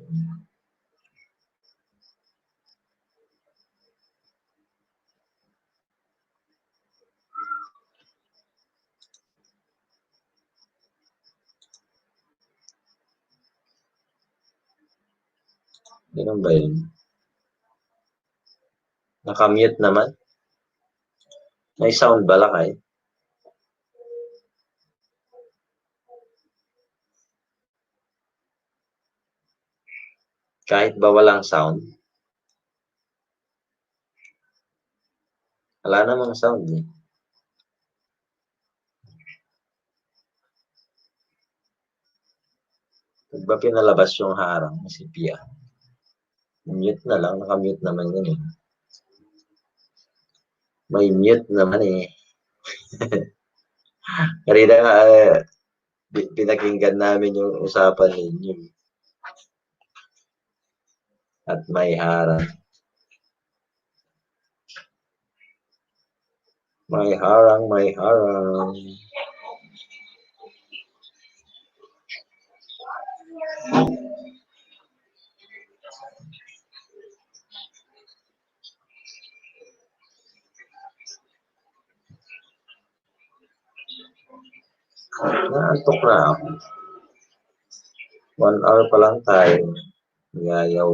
Ganun ba yun? Nakamute naman? May sound ba lakay? Kahit ba walang sound? Wala namang sound eh. Pag ba pinalabas yung harang si Pia? Mute na lang, nakamute naman yun eh. May mute naman eh. Karina, pinakinggan namin yung usapan ninyo. At may harang. May harang, may harang. Naantok na ako. 1 hour pa lang tayo. Yaw.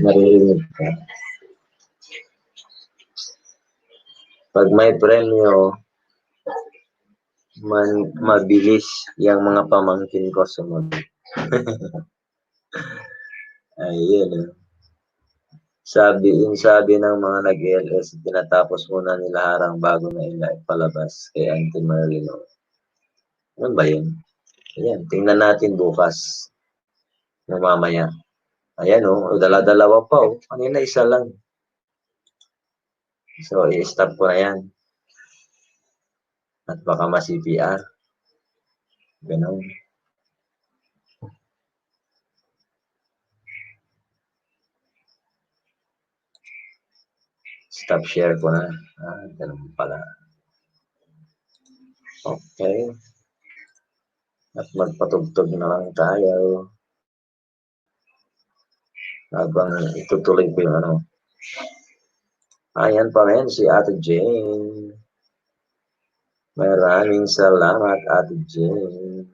Naririnig ka. Pag may premyo, mabilis yung mga pamangkin ko sumunod. Ayun. Sabi ng mga nag-LS, tinatapos muna nila harang bago na palabas kay Auntie Marlene. Ano ba yun? Ayan, tingnan natin bukas. Mamaya. Ayan dala-dalawa pa Kanina isa lang. So, i-stop ko na yan. At baka ma-CPR. Ganun. Stop share ko na. Ganun pala. Okay. At magpatugtog na lang tayo. Habang itutuloy ko yung Ayan pa rin si Ate Jane. Maraming salamat, Ate Jane.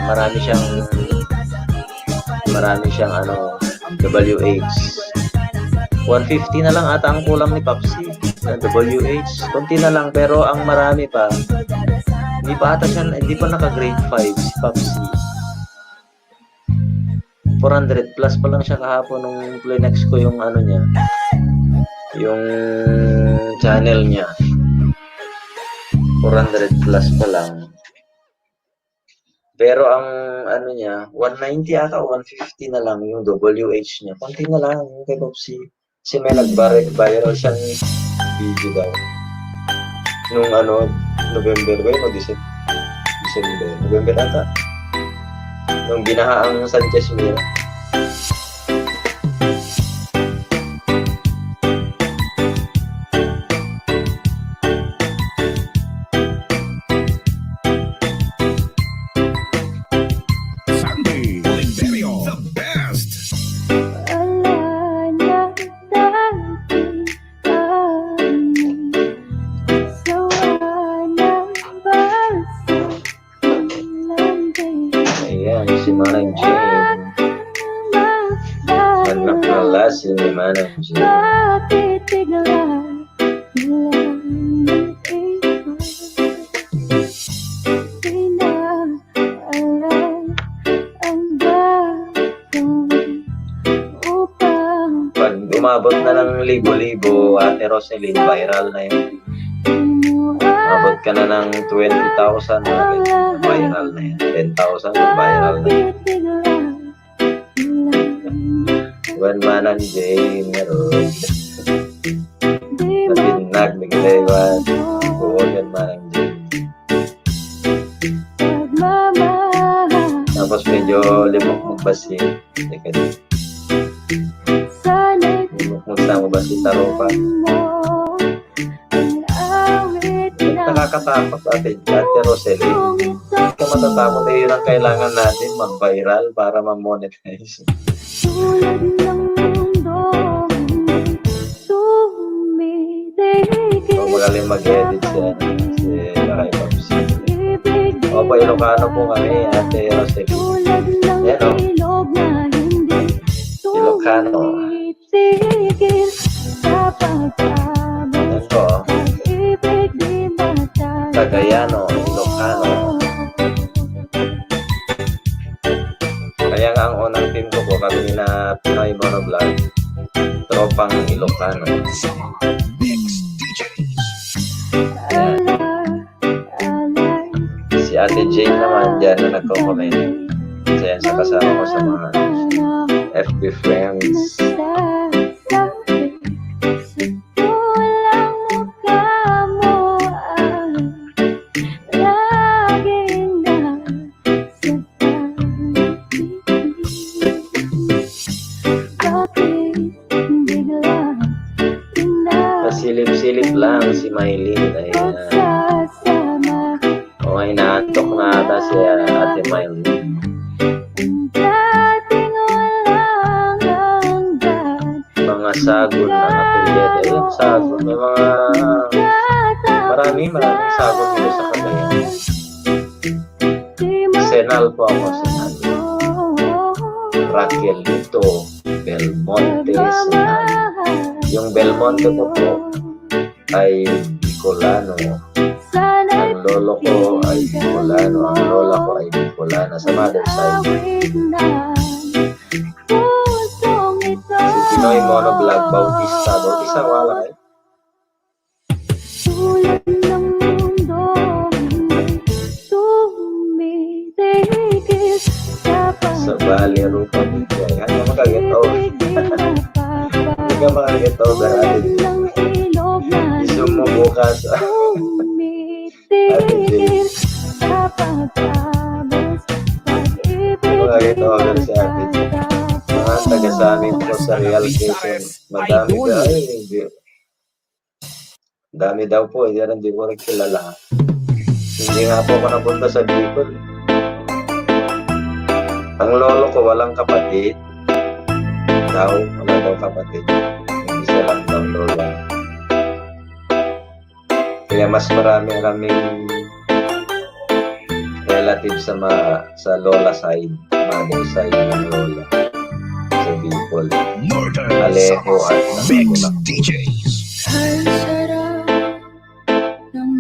marami siyang ano, WH. 150 na lang ata ang kulang ni Papsi. WH, konti na lang, pero ang marami pa. Hindi pa naka-grade 5 si Papsi. 400 plus pa lang siya kahapon nung Plenex ko yung ano niya, yung channel niya. 400 plus pa lang. Pero ang ano niya, 190 ata o 150 na lang yung WH niya. Konti na lang yung kay Popsi. Kasi may nag-viral siyang video daw. Nung ano, November ba yun o December? November ata. Nung binaha ang Sanchez Mira. Sandy Oliverio, the best. Ayan, si Manang Jane. Anak na lasi ni Manang Jane. Pag umabot na ng libo-libo, Ate Roselyn, viral na yun. Umabot ka na ng 20,000, viral na yan. 10,000, viral na yan. When Manang Jane, meron. Napinag, naglewan. Buwagan Manang Jane. Tapos medyo limok magbasing. Teka din. Limok magbasing taropa. Nakakatakot Ate Roselyn. Hindi ka matatakot, yun ang kailangan natin, mag-viral para ma-monetize. So, magaling mag-edit siya si Kakay Pops. O, pa Ilocano po kami, Ate Roselyn. Yan o. Ilocano. Yan po. Cagayano, Ilocano. Kaya nga ang unang team ko po, kami na Pinoy Monovlog, tropang Ilocano. Ayan. Si Ate Jane naman dyan na nagko-comment. Ayan, sa kasama ko sa mga FB friends. Silip-silip lang si Mylene. Ayan. O, inaantok na ata si Ate Mylene. Mga sagon na apelyido. Ayan, sagon. May mga maraming sagon dito sa Cagayan. Senal po ako, Senal. Raquelito Belmonte, Senal. Yung Belmonte ko po ay Bicolano. Ang lolo ko ay Bicolano. Ang lola ko ay Bicolana sa mother side. Si Pinoy Monovlog Bautista. Bautista, wala kayo? Sa Bali, Rupa, Bicay. Ano makagetaw? Hindi ka makagetaw ba natin? Isum mo bukas. Ate Jane. Makagetaw ba si Ate Jane? Mga taga sa amin po sa Real Quezon. Madami ka. Ay, hindi. Dami daw po. Hindi ko rin kilala. Hindi nga po ako napunta sa Bicol. Ang lolo ko walang kapatid. Wala daw kapatid. Isa lang daw lola. Kaya mas marami kaming relative sa lola side, mother side ng lola sa Bicol. Northern Alejo at Mix Nakabulak. DJs.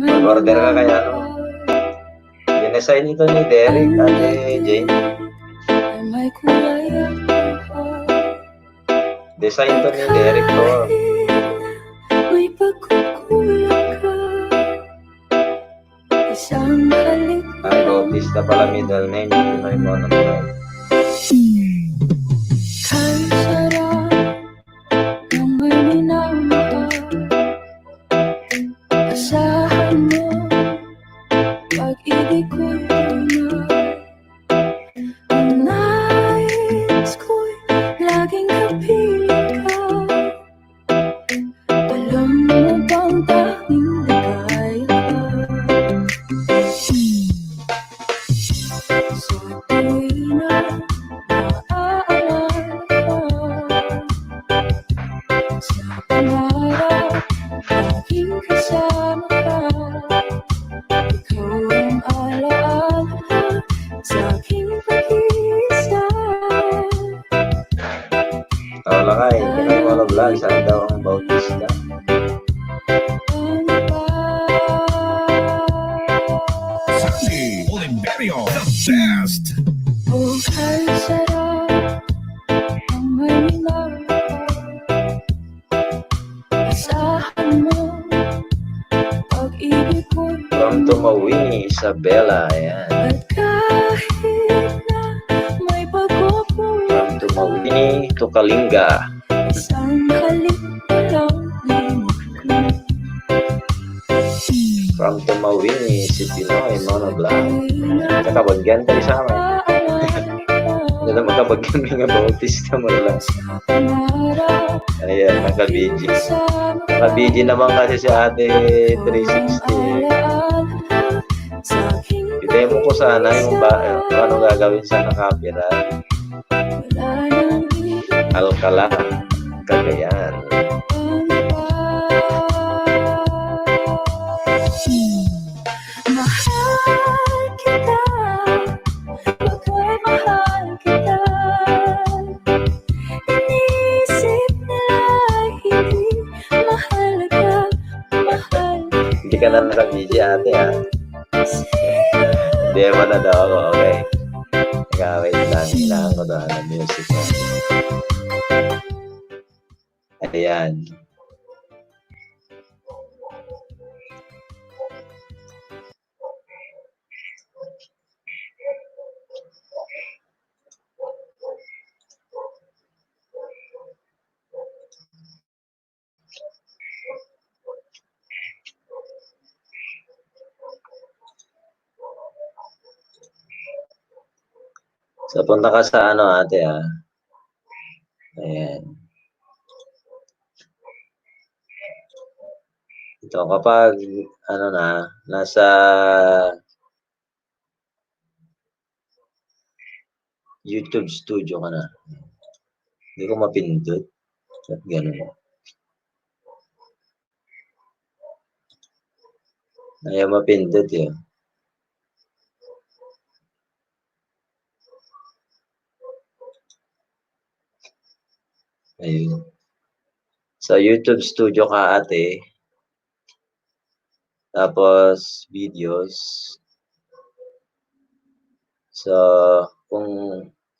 Mag-order ka kaya no? Dinesign ito ni Derek, Ate Jane. Design to ni Derek to. Ang Bautista pala middle name, Pinoy Monogram. Wala ka eh, Pinoy Monovlog, saan daw ang Bautista? Sandy Oliverio, the best. From Tumawini, Isabela, ayan. From Tumawini to Kalinga. From Tumawini, si Pinoy Monovlog. Nakabagyan tayo sa amin. Hindi na magkabagyan nga Bautista mo lang. Ayan, nakabidji. Nakabidji naman kasi si Ate 360. I-demo ko sana yung ano gagawin sa nakapira. Alcala, Cagayan. Hindi ka na nakabidji ate ha. Demo na daw ako, okay. Wait lang, kailangan ko doon ng music na. Ayan. So, punta ka sa ano ate ha. Ayan. Ito, kapag ano na, nasa YouTube studio ka na. Hindi ko mapindot. At ganun. Ayaw mapindot yun. Ayun. Sa YouTube studio ka ate. Tapos videos. So, kung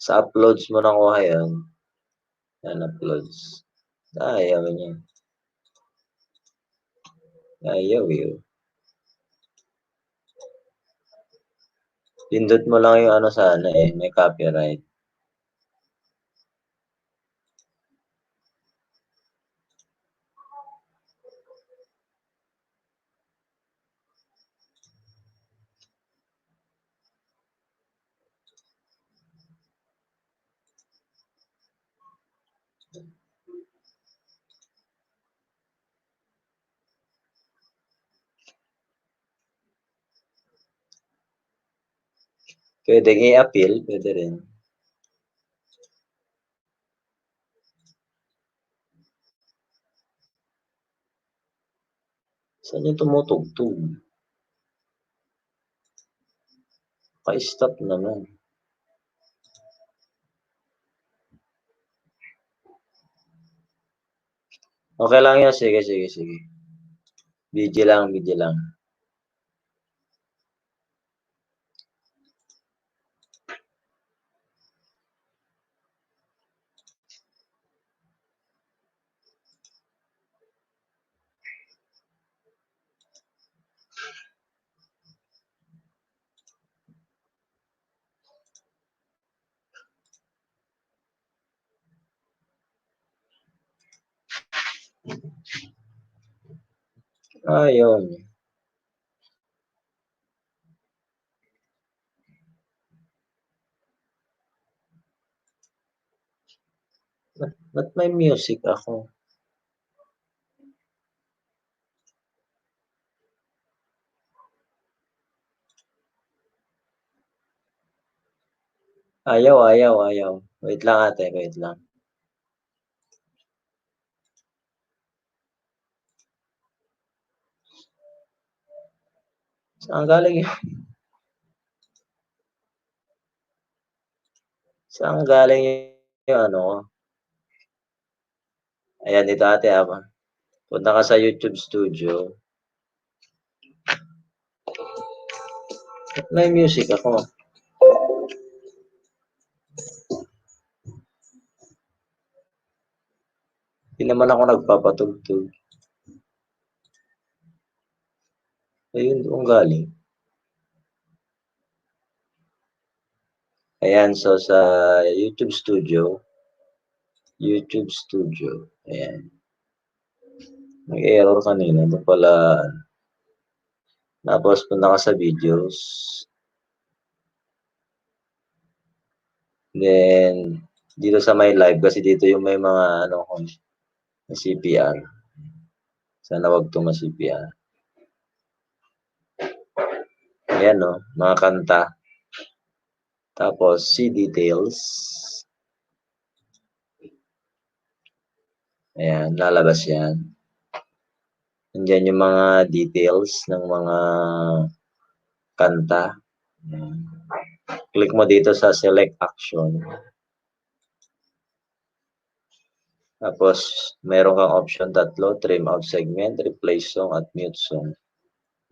sa uploads mo nakuha yan, yan uploads. Ayaw niya. Ayaw yun. Pindot mo lang yung ano sana eh, may copyright. Pwede i-appeal, pwede rin. Saan yung tumutugtog? Pa-stop naman. Okay lang yan. Sige, sige, sige. Video lang, video lang. Ayun. Ba't may music ako? Ayaw, ayaw, ayaw. Wait lang ate, wait lang. Saan galing yun? Saan galing yung ano ko? Ayan, dito ate ama. Punta ka sa YouTube Studio. Ba't may music ako? Hindi naman ako nagpapatugtog. Ayun, doon galing. Ayan, so sa YouTube Studio. YouTube Studio. Ayan. Nag-error kanina. Ito pala. Tapos punta ka sa videos. Then, dito sa my live. Kasi dito yung may mga ano ko. CPR. Sana wag ito ma-CPR. Ayan no, mga kanta. Tapos, see details. Ayan, lalabas yan. Nandiyan yung mga details ng mga kanta. Ayan. Click mo dito sa select action. Tapos, meron kang option tatlo, trim out segment, replace song, at mute song.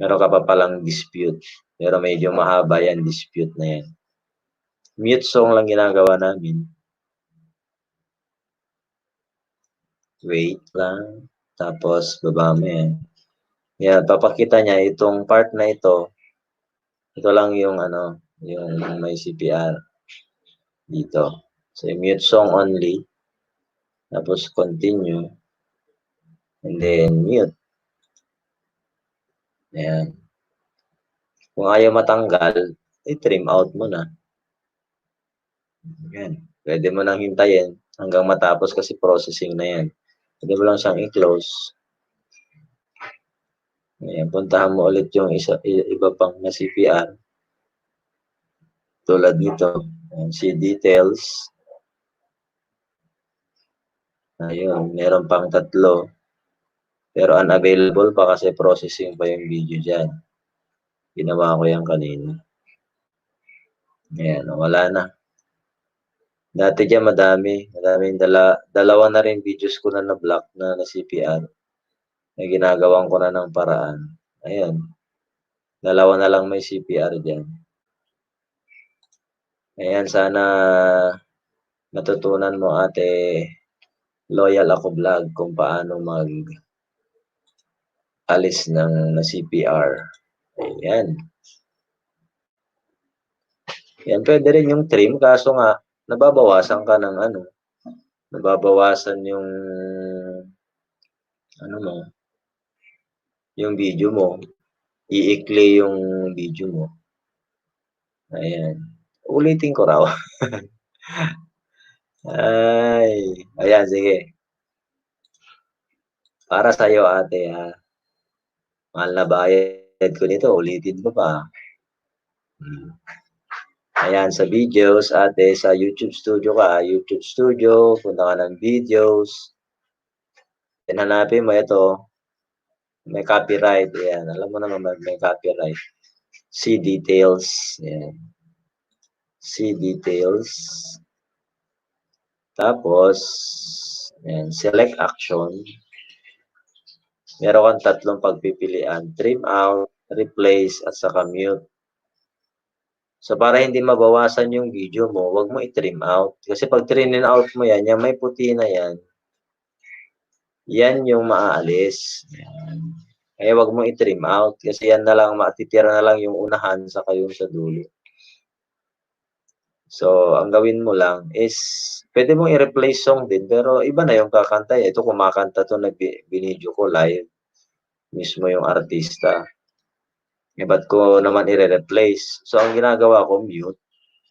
Meron ka pa palang dispute. Pero medyo mahaba yan, dispute na yan. Mute song lang ginagawa namin. Wait lang. Tapos, baba mo yan. Yan, papakita niya itong part na ito. Ito lang yung ano, yung may CPR dito. So, mute song only. Tapos, continue. And then, mute. Ayan. Kung ayaw matanggal, i-trim out mo na. Ayan. Pwede mo nang hintayin hanggang matapos kasi processing na yan. Pwede mo lang siyang i-close. Ayan. Puntahan mo ulit yung iba pang na CPR. Tulad nito. Ayan. See details. Ayun. Meron pang tatlo. Pero unavailable pa kasi processing pa yung video dyan. Ginawa ko yan kanina. Ayan. Wala na. Dati dyan madami. Madaming dalawa na rin videos ko na na-block na CPR. Na ginagawan ko na ng paraan. Ayan. Dalawa na lang may CPR dyan. Ayan. Sana natutunan mo ate Loyal Ako Vlog kung paano alis ng na CPR. Ayan. Yan. Pwede rin yung trim. Kaso nga, nababawasan ka ng ano. Nababawasan yung ano mo, yung video mo. Iikli yung video mo. Ayan. Ulitin ko raw. Ay. Ayan, sige. Para sa'yo ate ha. Mahal na bayad ko nito. Ulitin ko pa. Ayan, sa videos, ate, sa YouTube Studio ka. YouTube Studio, punta ka ng videos. Then, hanapin mo ito. May copyright. Ayan, alam mo naman may copyright. See details. Ayan. See details. Tapos, ayan, select action. Meron kang tatlong pagpipilian. Trim out, replace, at saka mute. So, para hindi mabawasan yung video mo, wag mo i-trim out. Kasi pag trim out mo yan, yung may puti na yan, yan yung maaalis. Yan. Kaya wag mo i-trim out. Kasi yan na lang, matitira na lang yung unahan saka yung sa dulo. So, ang gawin mo lang is, pwede mong i-replace song din, pero iba na yung kakanta. Ito, kumakanta to, binidyo ko live. Mismo yung artista. Ba't ko naman i-replace? So, ang ginagawa ko, mute.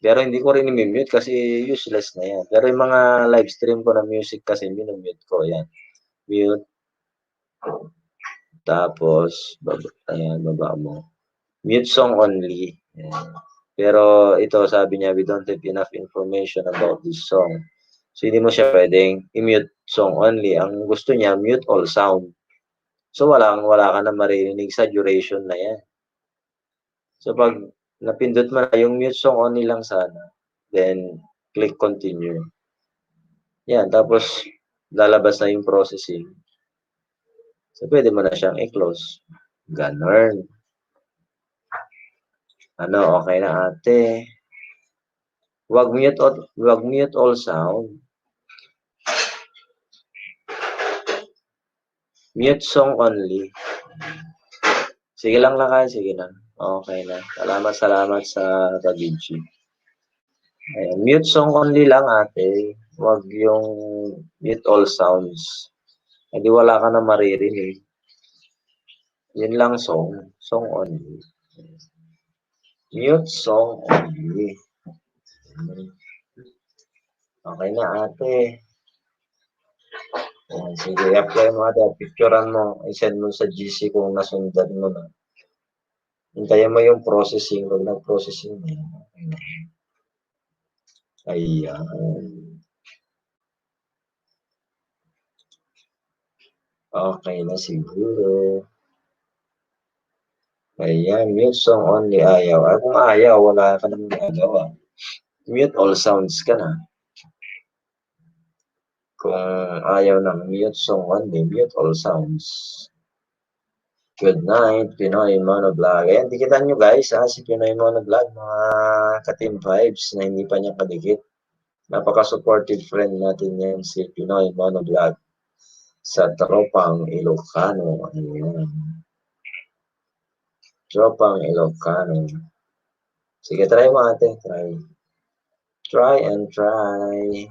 Pero hindi ko rin i-mute kasi useless na yan. Pero yung mga live stream ko na music kasi, minumute ko. Yan. Mute. Tapos, ayan, baba mo. Mute song only. Ayan. Pero ito, sabi niya, we don't have enough information about this song. So, hindi mo siya pwedeng i-mute song only. Ang gusto niya, mute all sound. So, wala ka na maririnig sa duration na yan. So, pag napindot mo na yung mute song only lang sana, then, click continue. Yan, tapos, lalabas na yung processing. So, pwede mo na siyang i-close. Ganon. Ano, okay na ate. Wag mute all sound. Mute song only. Sige lang lakay, sige lang. Okay na. Salamat sa pag-video. Mute song only lang ate. Wag yung mute all sounds. Hindi wala ka na maririnig. Yun lang song. Song only. Mute song only. Okay na ate. Sige, apply mo ate. Picturean mo. I-send mo sa GC kung nasundan mo na. Hintayin mo yung processing. Pag nag-processing mo. Ayan. Okay na siguro. Ayan, mute song only ayaw. Ay, kung ayaw, wala ka nang magagawa. Mute all sounds ka na. Kung ayaw ng mute song only, mute all sounds. Good night, Pinoy Monovlog. Ayan, dikitan nyo guys, si Pinoy Monovlog, mga ka-team vibes na hindi pa niya kadikit. Napaka-supportive friend natin yan, si Pinoy Monovlog sa Tropang Ilocano. Ayan. Tropang Ilocano. Sige, try mo ate, try. Try and try.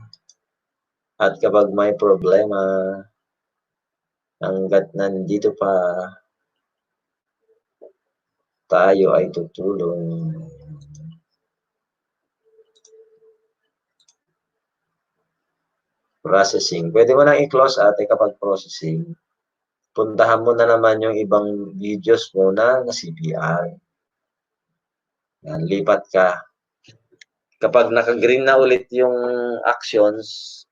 At kapag may problema, hanggat nandito pa, tayo ay tutulong. Processing. Pwede mo nang i-close ate kapag processing. Puntahan mo na naman yung ibang videos mo na CPR. Yan, lipat ka. Kapag naka-green na ulit yung actions,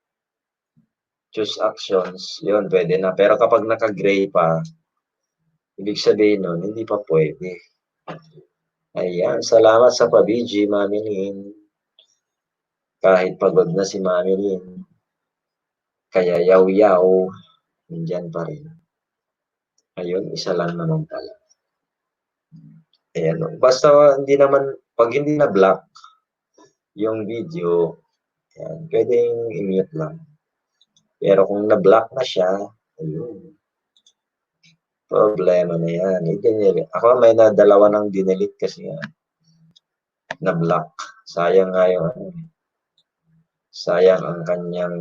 choose actions, yun, pwede na. Pero kapag naka-gray pa, ibig sabihin nun, hindi pa pwede. Ayan, salamat sa pabiji, Mami Lynn. Kahit pagod na si Mami Lynn, kaya yaw-yaw, nandyan pa rin. Ayun, isa lang naman pala. Ayan, basta hindi naman, pag hindi na-block yung video, yan, pwedeng i-mute lang. Pero kung na-block na siya, ayun, problema na yan. Ako may dalawa ng dinelete kasi na-block. Sayang nga yung, sayang ang kanyang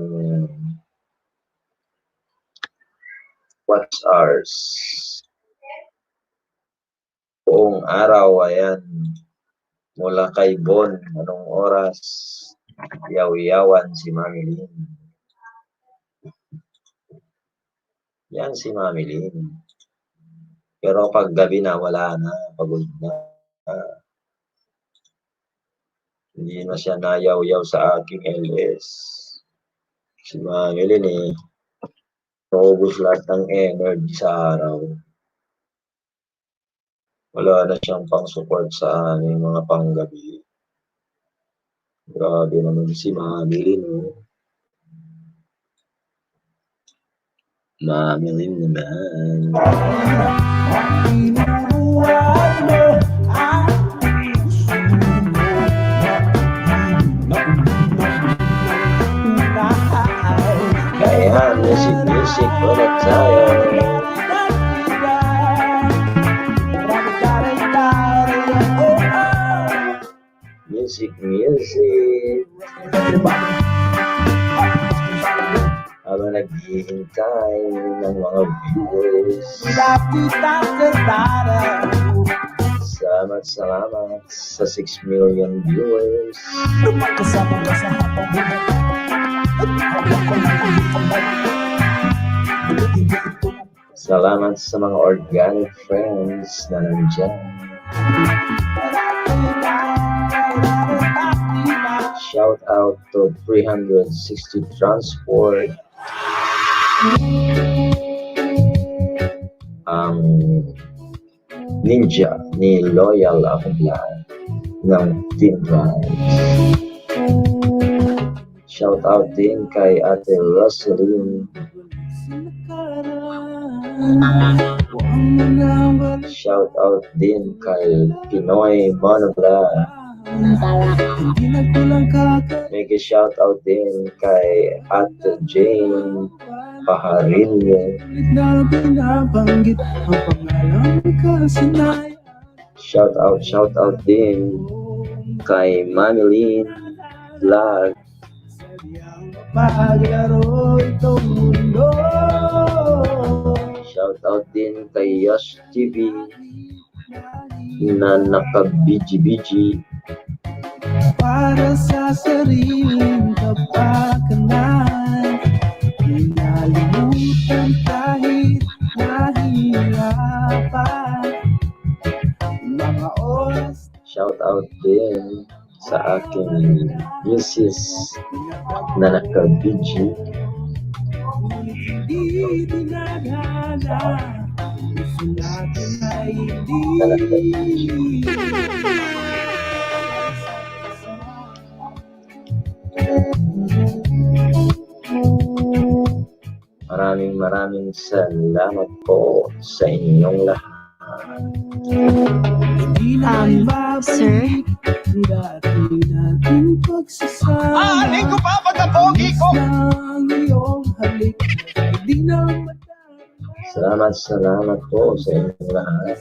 watch hours. Buong araw, ayan. Mula kay Bon, anong oras? Yaw-yawan si Mami Lynn. Yan si Mami Lynn. Pero pag gabi na, wala na. Pagod na. Hindi na siya nayaw-yaw sa aking LS. Si Mami Lynn naubos lahat ng energy sa araw. Wala na siyang pang-support sa aming mga panggabi. Grabe naman si Mamilin. Oh. Mamilin naman. Kaya music ulit tayo. Music. Habang naghihintay ng mga viewers. Salamat sa 6 million viewers. Salamat sa mga organic friends na nandyan. Shout out to 360 Transport. Ang ninja ni Loyal Akublan ng Team Vibes. Shout out din kay Ate Rosaline. Shout out din kay Pinoy Monovlog. Make a shout out din kay Ate Jane Paharillo. Shout out din kay Mamilin Vlog. Shout out din kay Yosh TV na naka-BG. Para sa sariling kapakanan, inalimutan kahit nahihirapan. Mga oras Shout out din sa aking misis na naka-BG. hindi dinadala, gusto natin ay Na naka-BG. Maraming salamat po sa inyong lahat. Sir? Dati natin pagsasama. Aling ko pa pagkapogi ko! Ang iyong halik, hindi na Salamat po sa inyong lahat.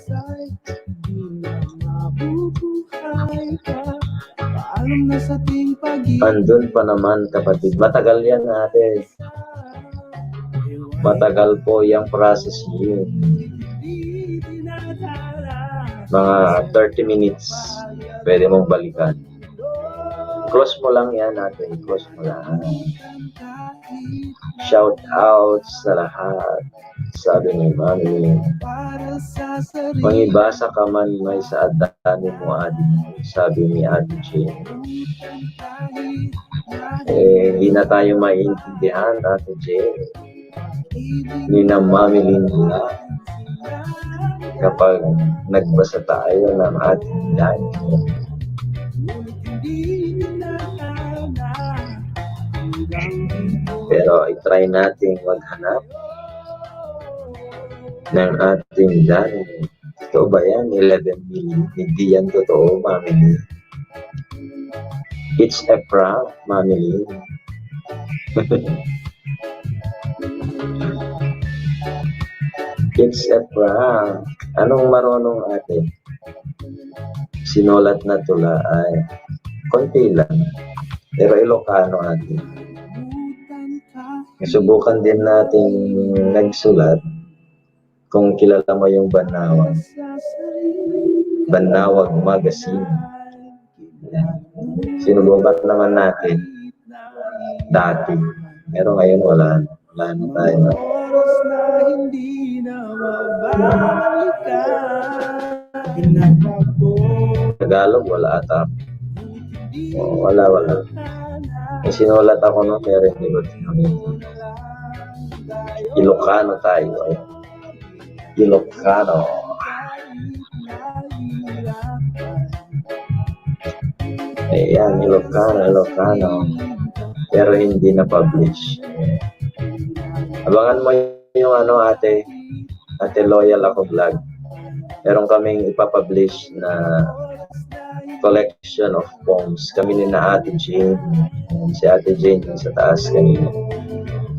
hindi na mabubuhay ka. Paalam na sa ating pag-ibig. Andun pa naman kapatid. Matagal yan ate. Matagal po yung process yun. Mga 30 minutes pwede mong balikan. Close mo lang yan natin. Close mo lang. Shout out sa lahat. Sabi ni Mami. Mangibasa ka man may sa adani mo adi. Sabi ni Ate Jane. Hindi na tayo maintindihan Ate Jane. Hindi na Mami Linda. Kapag nagbasa tayo ng ating dani. Pero i-try natin maghanap ng ating dani. Ito ba yan? 11 million. Hindi yan totoo, Mami. It's a prank, Mami. It's a prank. Anong marunong ate? Sinulat na tula ay konti lang. Pero Ilocano ate. Subukan din natin nagsulat kung kilala mo yung Banawag. Banawag Magazine. Yan. Sinubukan naman natin dati. Pero ngayon wala na tayo. Tagalog wala ata. Wala. May sinulat ako no, pero hindi ko sinulat. Ilocano tayo. Ilocano. Ayan, Ilocano. Pero hindi na-publish. Abangan mo yung ate Loyal Ako Vlog. Meron kaming ipapublish na collection of poems. Kami ni na Ate Jane. Si Ate Jane yung sa taas kanina.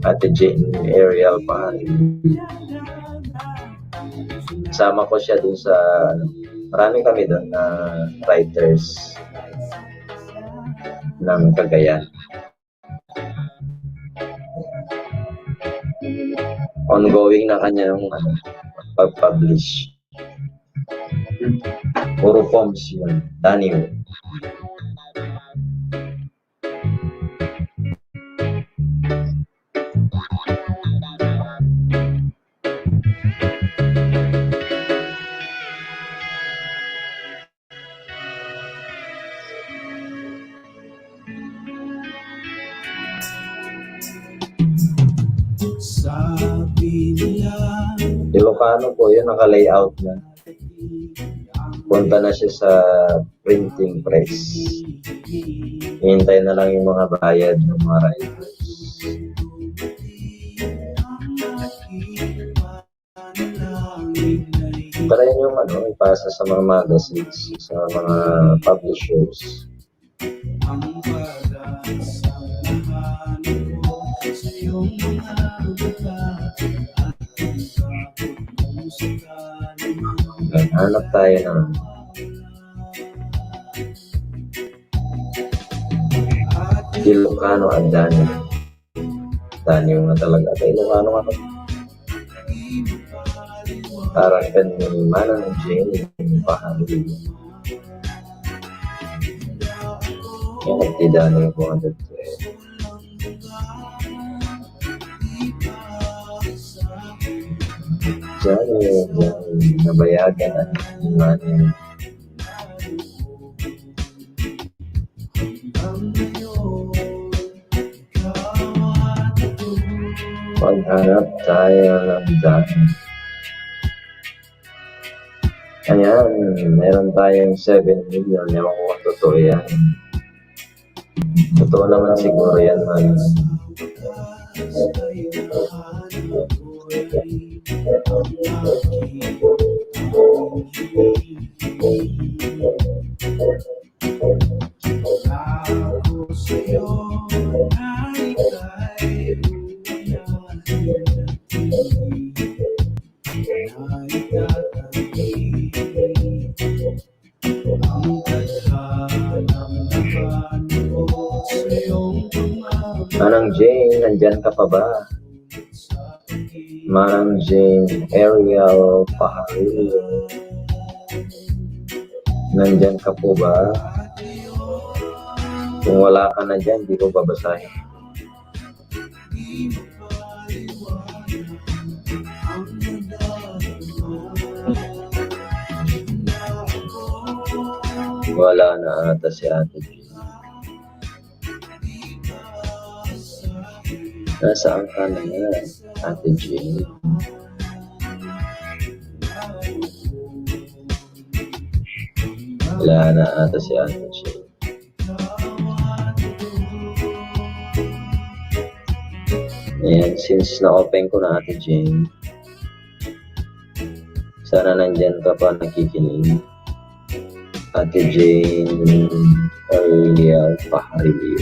Ate Jane Ariel Pahari. Kasama ko siya dun sa marami kami doon na writers ng Cagayan. Ongoing na kanya yung pag-publish. Puro poems yun. Daniel. Sabi nila Ilocano po yun, naka-layout na. Punta na siya sa printing press. Hintay na lang yung mga bayad ng mga writers. Try nyo ipasa sa mga magazines, sa mga publishers. ang pag-asahan ko sa iyong mga mata at ang kapot kong sakali Hanap tayo ng Ilocano at Daniel. Daniel na talaga. Ilocano nga to. Parang kanina ng Jenny. Pahali. Yan nagtida na yung 412. Diyan, nabayagan at imanin. Maghanap tayo ng dahil. Ayan, meron tayong 7 million. Ewan ko kung totoo yan. Totoo naman siguro yan, man. ako sa'yo ay ika'y Manang Jane, nandyan ka pa ba? Manang Jane, Ariel Pahari. Nandyan ka po ba? Kung wala ka na dyan, di ko babasahin. Wala na ata si Ate Jane. Nasaan ka na nga, Ate Jane? Wala na ata si Ate Jane. Ayan, since na-open ko na Ate Jane, sana nandyan ka pa nakikinig. Ate Jane Ariel Pahari.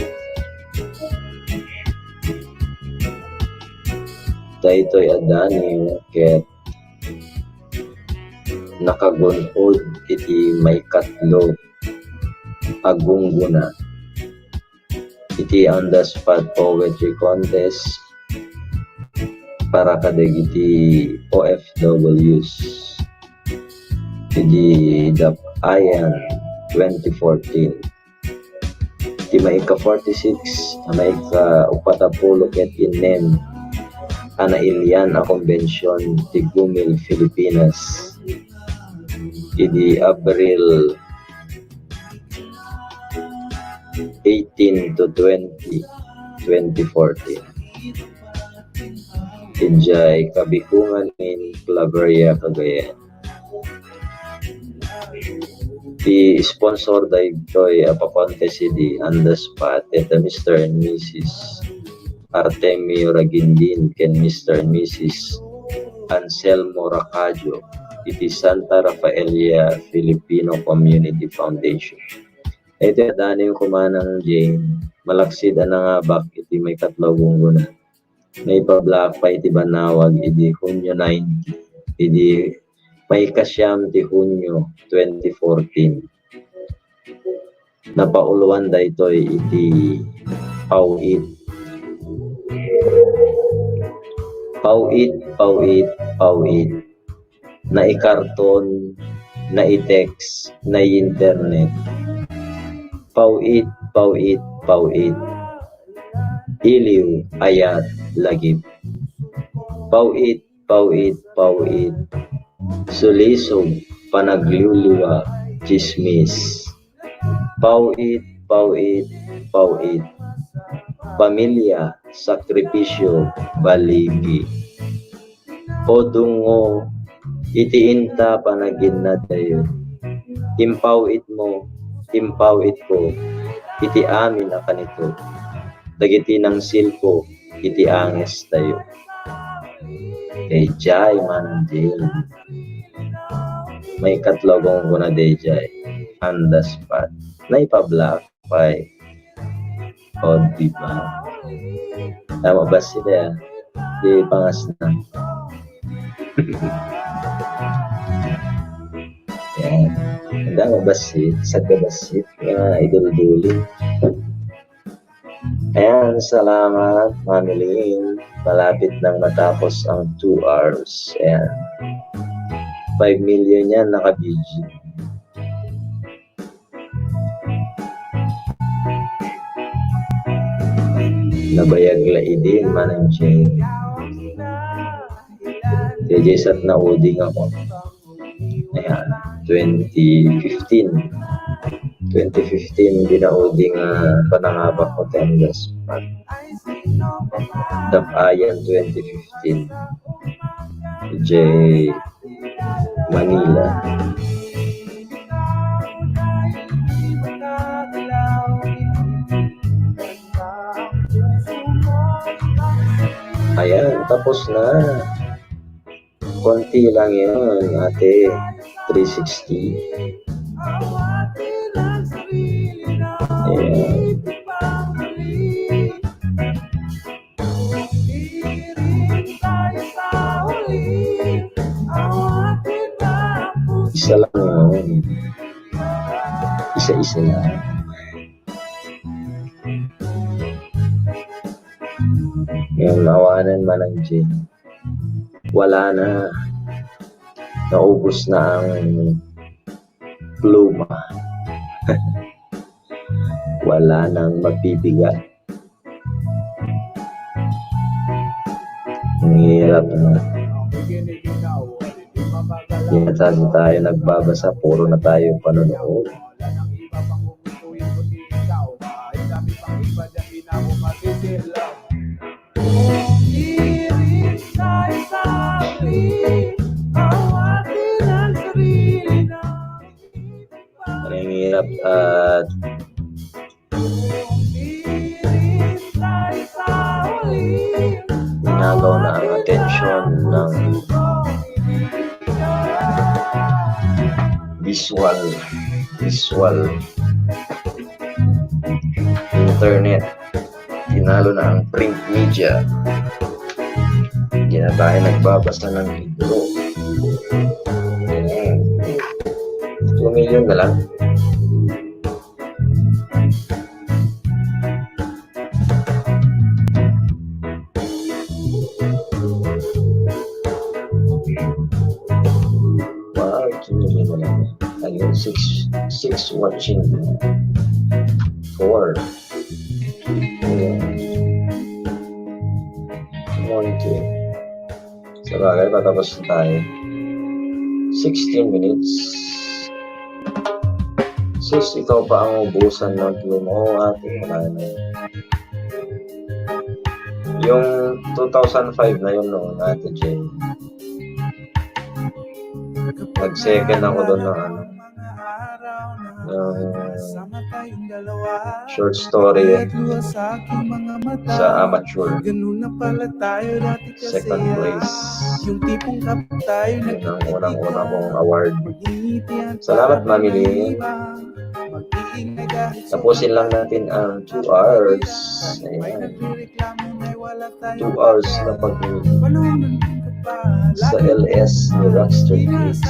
Daytoy adani ket nakagunod iti may katlo agungguna iti on the spot poetry contest para kadagiti OFWs iti Dapayan 2014 iti maika 46 maika 40 ket inem ana Ilian a konbensyon ti Gumil, Pilipinas idi Abril 18 to 20 2014 Ijay Kabikungan in Claveria, Cagayan. The sponsor daytoy pakontest di on the spot at Mr. and Mrs. Artemio Ragindin ken Mr. and Mrs. Anselmo Racadio iti Santa Rafaelia Filipino Community Foundation. Ito dani yung kumanang Jane malaksid nga bak iti may katlawong guna. May pa-black pa iti banawag iti Hunyo 90 iti may kasyam ti Hunyo 2014. Napauluan daytoy iti Pauit. Na ikarton, na i-text, na internet. Pauit. Iliw, ayat, lagip. Pauit. Sulisog, panagliuliwa, chismis. Pauit. Pamilya, sakripisyo, baligi. O dungo, itiinta panagin na tayo. Impawit mo, impawit ko, iti amin na kanito. Dagiti ng silpo, iti anges tayo. Dayjay mananjil. May katlogong ko na dayjay. On the spot. Naipablock pa'y. O diba? Tama ba sila? Di pangas na. Yan. Handa mabasit. Sagkabasit. Nga idul-duli. Ayan, salamat, Mami Lynn. Malapit nang matapos ang 2 hours. Ayan. 5 million yan naka-video. Nabayagla idin, Manang Jane. TJ na uding ako. Ayan, 2015 binauding panangabak ko tendas pat Dapayan 2015 J Manila. Ayan, tapos na. Konti lang yan, ate. 360. Ayan. Isa lang yun. Isa-isa lang. Yung nawanan man ang gin. Wala na. Naubos na ang pluma. Wala nang mabibigat. Ang hirap na. Hindi na tayo nagbabasa. Puro na tayo panonood. Ang hirap at ginagaw na ang atensyon ng visual internet. Ginalo na ang print media. Hindi na tayo nagbabasa ng libro. 2 million na lang. Wow, 2 million na lang. Ayun, 6 watching. 4. Ayan. 1, 2. Sa bagay, patapos na tayo. 16 minutes. Sus, ikaw pa ang ubusan ng plumo ating mga yung 2005 na yun noon natin, Jen. Nag-second ako doon ng Sama tayong dalawa. short story At luha sa aking mga mata. sa amateur. Ganun na pala tayo dati kasi. Second place. Yung tipong kapag tayo Yun ang unang-una kong award. Mag-iinitian Salamat, para Mami Lee. mag-iingay dahil sa Tapusin lang natin ang 2 hours. may Ayan. nagrereklamo na wala 2 tayong hours pera. na pag Panahon ng kapal, sa LS ni Rockstar Kids.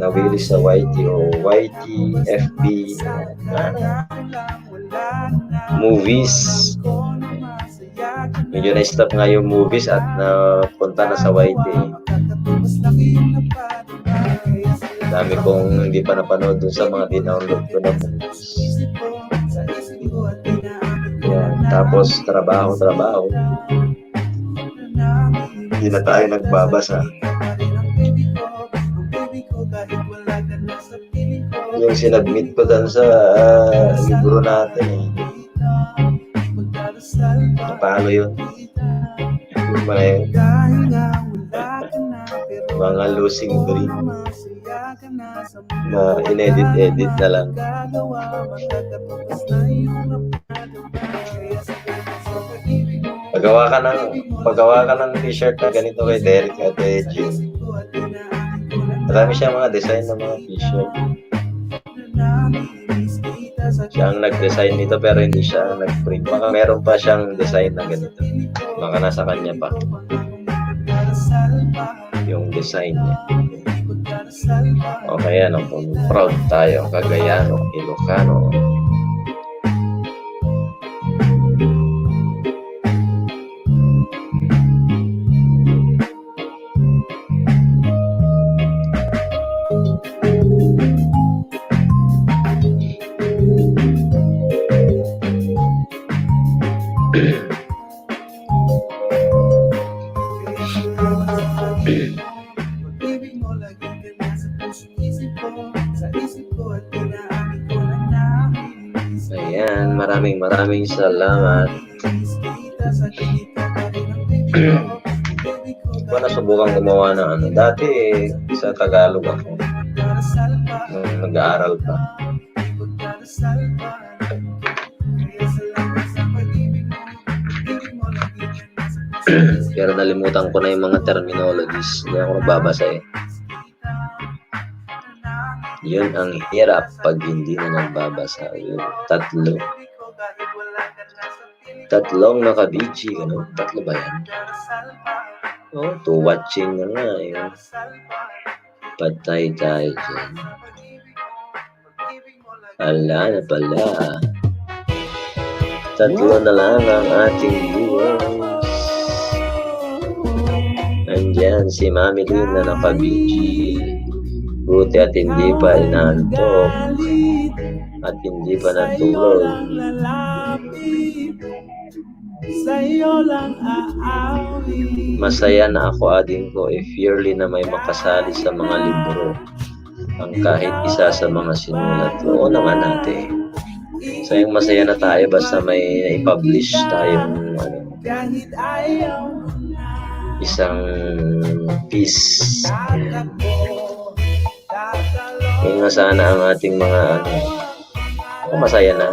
Nawili sa YT o YT, FB, movies. Medyo na-stop nga yung movies at napunta na sa YT. Dami kong hindi pa napanood dun sa mga dinownload ko na movies. Yan. Tapos trabaho. Hindi na tayo nagbabasa. Yung sinadmit ko dun sa libro natin eh. Paano yun? Yung mga losing dream na inedit na lang. Pagawa ka ng t-shirt na ganito kay Derek at Jim. Marami siya mga design ng mga t-shirt. Siya ang nag-design nito pero hindi siya nag-print. Baka meron pa siyang design na ganito. Baka nasa kanya pa yung design niya. Okay, ano, kung proud tayo, Cagayano, Ilocano. Ayan, maraming salamat. Ko nasubukan gumawa ng ano. Dati sa Tagalog ako. Nung nag-aaral pa. Pero nalimutan ko na yung mga terminologies. Hindi ako nagbabasa eh. Yun ang hirap pag hindi na nagbabasa. Yun, tatlong naka-BG, ano? Tatlo ba yan? Oh, to watching na nga, yun. Patay tayo dyan. Ala na pala. Tatlo na lang ang ating viewers. Andyan si Mami Lynn na naka-BG. Buti at hindi pa inaantok at hindi pa natulog. Masaya na ako, ading ko, if yearly na may makasali sa mga libro ang kahit isa sa mga sinulat. Oo naman natin. Sayang masaya na tayo basta may i-publish tayong isang piece. Yung nga sana ang ating mga masaya na.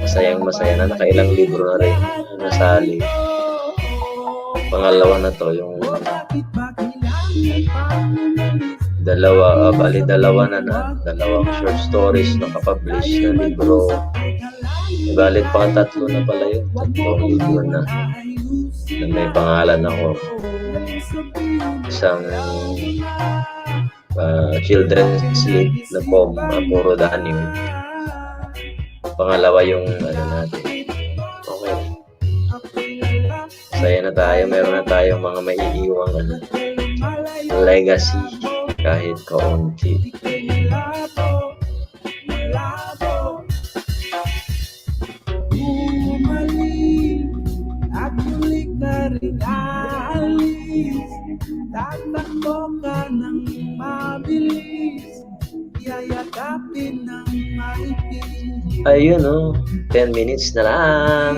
Masaya na. Nakailang libro na rin nasali. Pangalawa na to, yung dalawa dalawang short stories na kapublish na libro. Balit pang tatlo na pala yun. Tatlong libro na may pangalan ako. Isang children's lit na poem, puro danim. Pangalawa yung natin. Okay. Saya na tayo, meron na tayong mga maiiwang legacy kahit kaunti. Tatakbo ka ng mabilis, yayakapin ng maipin. Ayun 10 minutes na lang.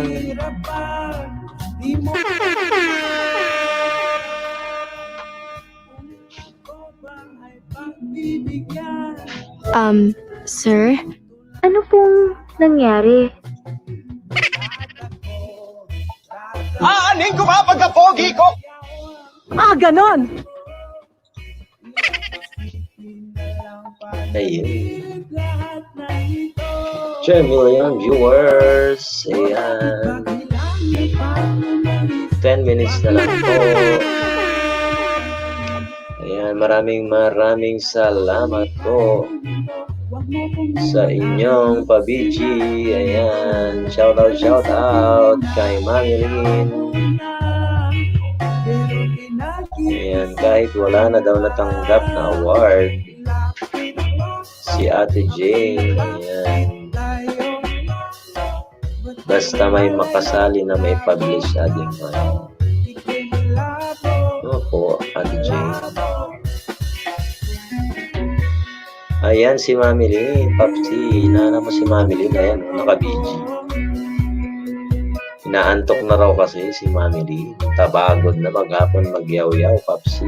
Sir? Ano pong nangyari? Aanin ko ba pagka-pogi ko? Ganon! Ayun. 10 million viewers. Ayan. 10 minutes na lang po. Ayan, maraming salamat po sa inyong pabiji. Ayan, shout out kay Mami Lynn. Ayan, kahit wala na daw natanggap na award, si Ate Jane, ayan, basta may makasali na may publish ading ano. Opo, Ate Jane. Ayan si Mami Lynn, Papsi, inaanap mo si Mami Lynn, ayan, nakabiji. Inaantok na raw kasi si Mami Lynn, tabagod na maghapon magyaw-yaw, Papsi.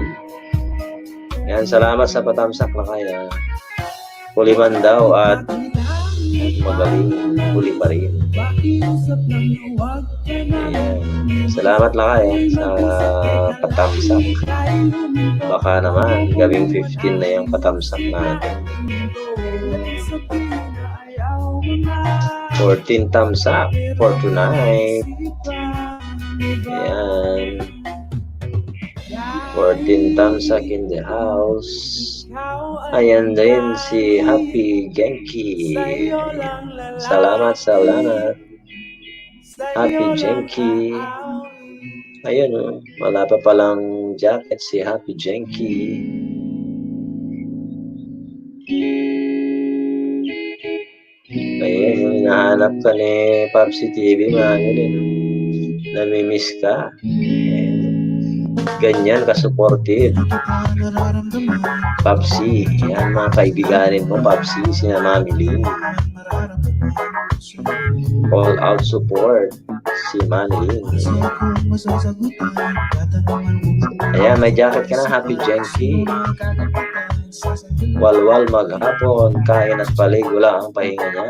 Ayan, salamat sa patamsak na kaya. Huli man daw at magaling, huli pa rin. Ayan. Salamat lang kaya sa patamsak. Baka naman, gawing 15 na yung patamsak natin. 14 thumbs up for tonight. Ayan. 14 thumbs up in the house. Ayan din si Happy Genki. Salamat. Happy Genki. Ayun, wala pa palang jacket si Happy Genki. Ayun, hinahanap ka ni Papsi TV, Manilin. Namimiss ka. Ganyan ka-supportive. Papsi, yan mga kaibiganin mo, Papsi, sina Mami Lynn. All out support si Mami Lynn. Ayan, may jacket ka na, Happy Genki. Walwal maghapon, kain at paligula ang pahinga niya.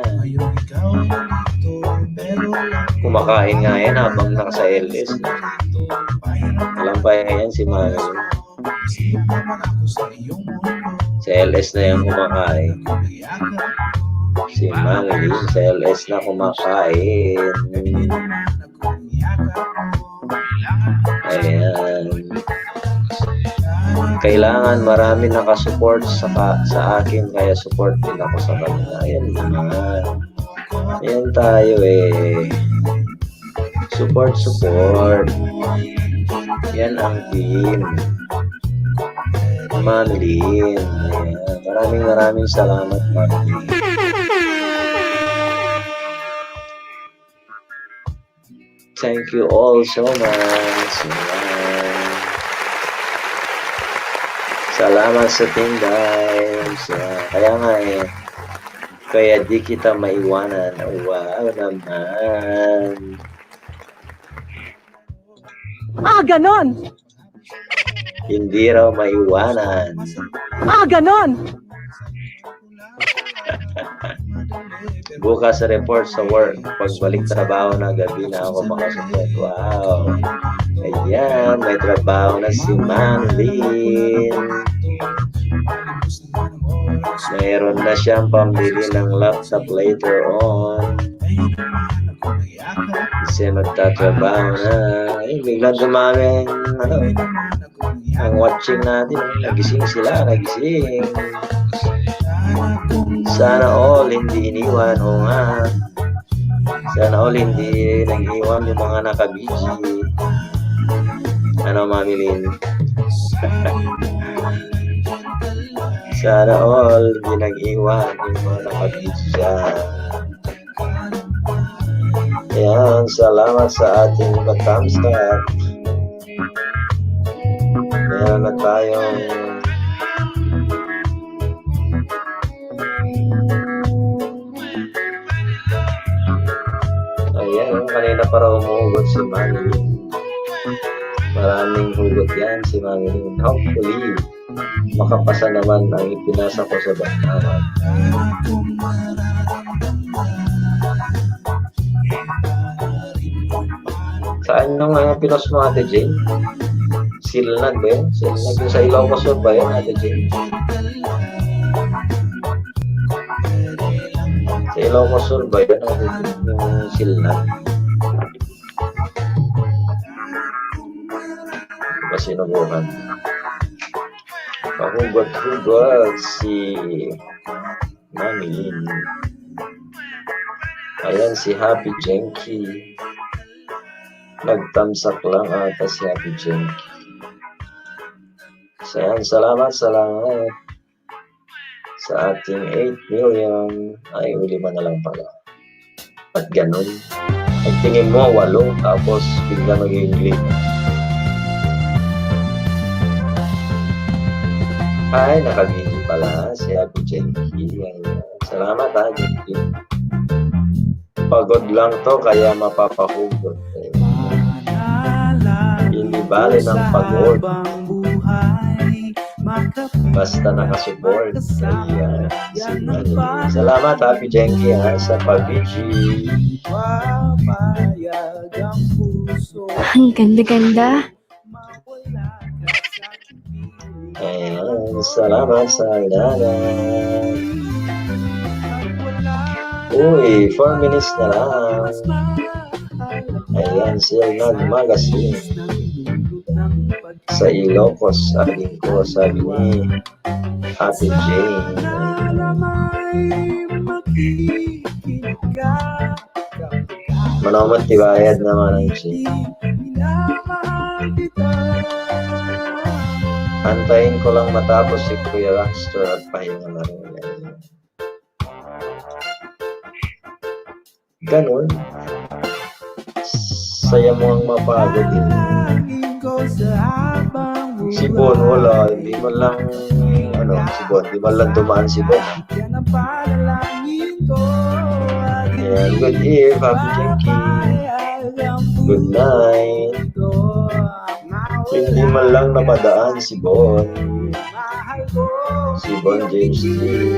Kumakain nga yan habang nasa LS. Walang pahinga yan si Mami Lynn. Sa LS na yan kumakain. Si Mami Lynn sa LS na kumakain. Ayan. Kailangan marami nakasupport sa akin, kaya support din ako sa kanila. Ayan naman. Ayan tayo eh. Support. Yan ang team. Mami Lynn. Ayan. Maraming salamat, Mami Lynn. Thank you all so much. Salamat sa Team Dimes. Kaya nga eh, kaya di kita maiwanan. Wow naman. Ganon! Hindi raw maiwanan. Ganon! Bukas sa report sa work. Pagbalik trabaho na gabi na ako makasupport. Wow. Ayan, may trabaho na si Mami Lynn. Mayroon na siyang pambili ng laptop later on. Kasi magtatrabaho na. Biglang dumami ang watching natin. Nagising sila, nagising. Sana all hindi iniwan. O nga. Sana all hindi nag-iwan yung mga nakabisi. Ano, Mami Lynn? Sana all hindi nag-iwan yung mga nakabisi dyan. Ayan, salamat sa ating thumbs up. Meron na tayong ayan, kanina para umugot si Mami Lynn. Maraming hugot yan si Mami Lynn. Hopefully makapasa naman ang ipinasa ko sa bandaran. Saan nung pinos mo, Ate Jane? Silnag ba yun? Silnag yung sa Ilocos Sur ba yun, Ate Jane? Sa Ilocos Sur ba yun, Ate Jane? Yung Silnag? Sinubukan. Pahugot-hugot si Mami Lynn. Ayan si Happy Jenky. Nagtamsak lang ata si Happy Jenky. So ayan, salamat sa ating 8 million. Ay, 5 na lang pala. At ganun. Pagtingin mo, 8, tapos bigla magiging 5. Ay, nakabili pala si Happy Jenky. Salamat ha, Jenky. Pagod lang to, kaya mapapahugot. Hindi bale ng pagod. Basta nakasupport. Kaya, salamat Happy Jenky ha, sa pag-BG. Ang ganda-ganda. Ayan, salamat sa inanan. Uy, 4 minutes na lang. Ayan, Silnag Magazine. Sa Ilocos, sabi ko, sabi ni Happy Jane. Manamat tibayad naman ang Jane. Antayin ko lang matapos si Kuya Rockstar at pahinga na rin. Ganun. Saya mo ang mapagod din. Si Bon, wala. Hindi man lang, si Bon. Hindi man lang dumaan si Bon. Ayan, good eve, Happy Jenky. Good night. Hindi man lang napadaan si Bon. Si Bon James Lee.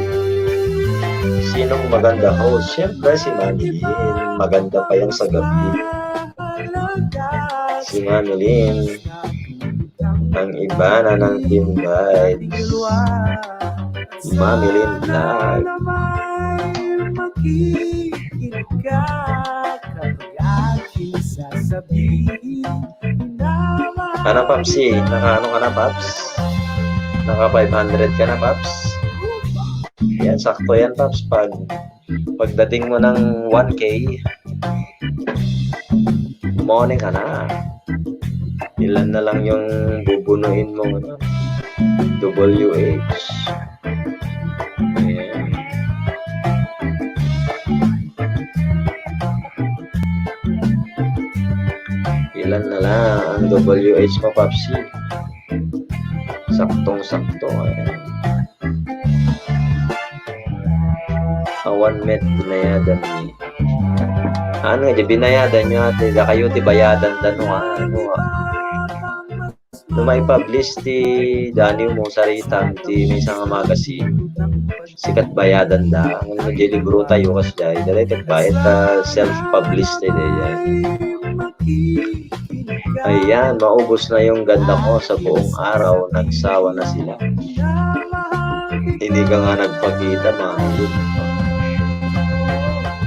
Sinong maganda host? Siyempre si Mami Lynn. Maganda pa yan sa gabi. Si Mami Lynn. Ang iba na ng Team Vibes. Mami Lynn Vlog. Ano, Papsi? Naka-ano ka na, Paps? Naka 500 ka na, Paps? Yan, sakto yan, Paps. Pagdating mo ng 1K, morning ka na. Ilan na lang yung bubunuin mo, WH. Ayan. Ilan na lang ang WH mo, Papsi? Saktong-sakto. Ayan. Awan met binayadan ni. Ano nga, binayadan nyo ate. Da kayo ti bayadan dano may publish ti Dani mo sarita ti may isang magazine. Sikat bayadan da. Ang libro tayo kasi dahil. Dahil bayad self-published yan. Ayan, maubos na yung ganda ko sa buong araw. Nagsawa na sila. Hindi ka nga nagpakita, mahal.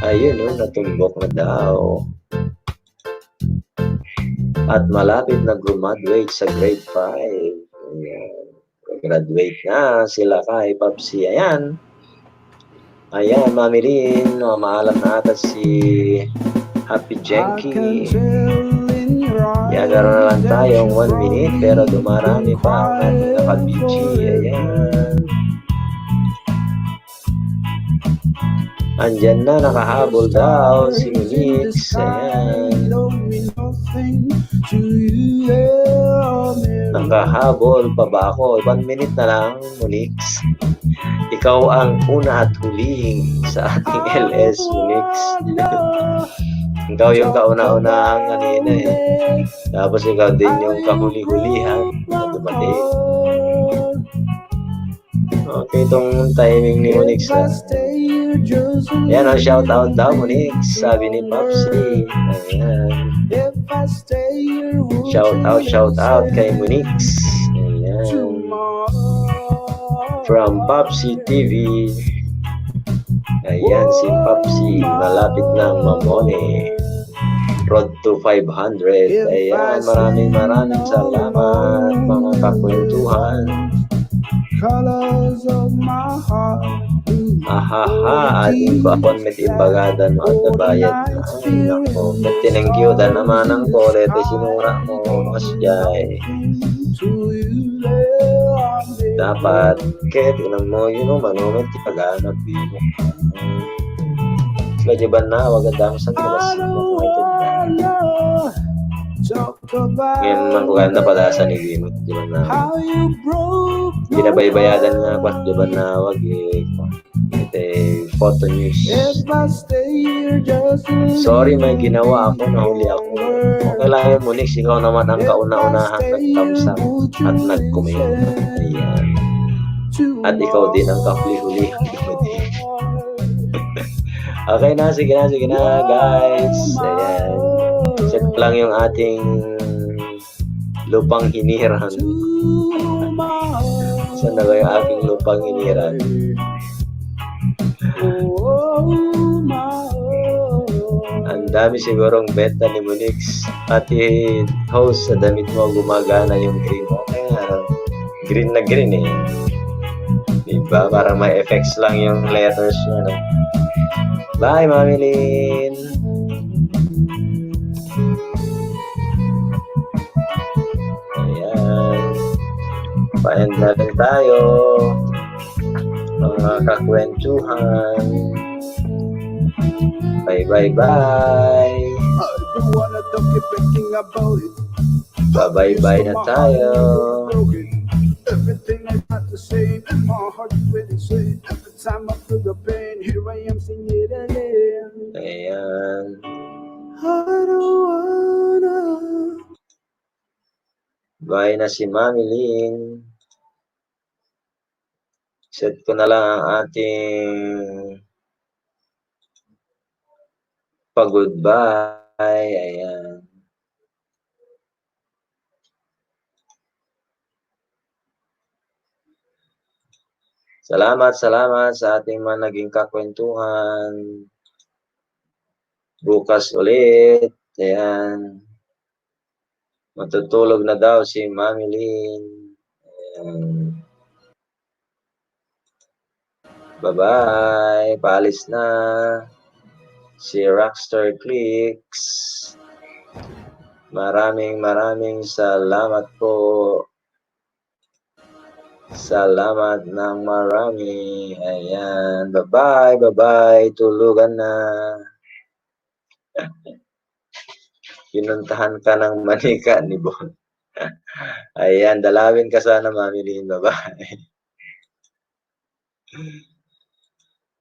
Ayun, natumbok na daw. At malapit na graduate sa grade 5. Ayan. Graduate na sila kay Papsi. Ayan. Ayan, Mami Lynn. Maalam na ata si Happy Jenky. Yan, gano'n na lang tayong 1 minute. Pero dumarami pa ang ating naka-BG. Ayan. Andyan na, nakahabol daw si Munix. Ayan. Nakahabol pa ba ako? 1 minute na lang, Munix. Ikaw ang una at huling sa ating LS, Munix. Ikaw yung kauna-unahang kanina eh. Tapos ikaw din yung kahuli-hulihan na dumating. Okay, itong timing ni Monix. If I stay here just a Yan ang shout out daw, little Monix. Sabi ni Popsi. Ayan. If I stay here, would Shout you out kay listen Monix. Ayan. tomorrow? From Popsi TV. Ayan si Popsi. Malapit ng Mamone. Road to 500. Ayan, maraming salamat mga kakwentuhan. Colors of my heart. Ahaha, ating appointment imbagadan mo at nabayad na. Ay, nako. Tinengkyo da naman ang kore. Sinura mo, mas jay. Dapat, kaya tinan mo, yun o, manument, ipaganap yun. Sila diban na, wag ang dami sa labas. Ngayon man ko ganda padasa ni Bimot, diban na. Binabaybayadan nga, pas diban na, wag photo news. Sorry, may ginawa ako, nahuli ako. Okay lang yun, Monix, ikaw naman ang kauna-unahan nag-thumbs up at nag-comment. Ayan. At ikaw din ang kahuli-huli. Okay na, sige na, guys. Ayan. Check lang yung ating lupang hiniran. Saan na ba yung aking lupang hiniran? Ang dami sigurong benta ni Monix. Pati host, sa damit mo gumagana yung green. Green na green eh. Diba? Para may effects lang yung letters niya. No? Bye, Mami Lynn! Ayan. Pa-end na rin tayo. Mga kakwentuhan. Bye. Bye na tayo. Everything I got to say, and my heart is ready to say. Every time I feel the pain, here I am singing it again. Ayan. I don't wanna. Bye na si Mami Lynn. Set ko na lang ang ating pag-goodbye. Ayan. Salamat sa ating mga naging kakwentuhan. Bukas ulit. Ayan. Matutulog na daw si Mami Lynn. Ayan. Bye-bye. Paalis na. Si Rockstar Clicks. Maraming salamat po. Salamat ng marami. Ayan. Bye-bye. Tulugan na. Pinuntahan ka ng manika ni Bon. Ayan. Dalawin ka sana, Mami Lynn. Bye-bye.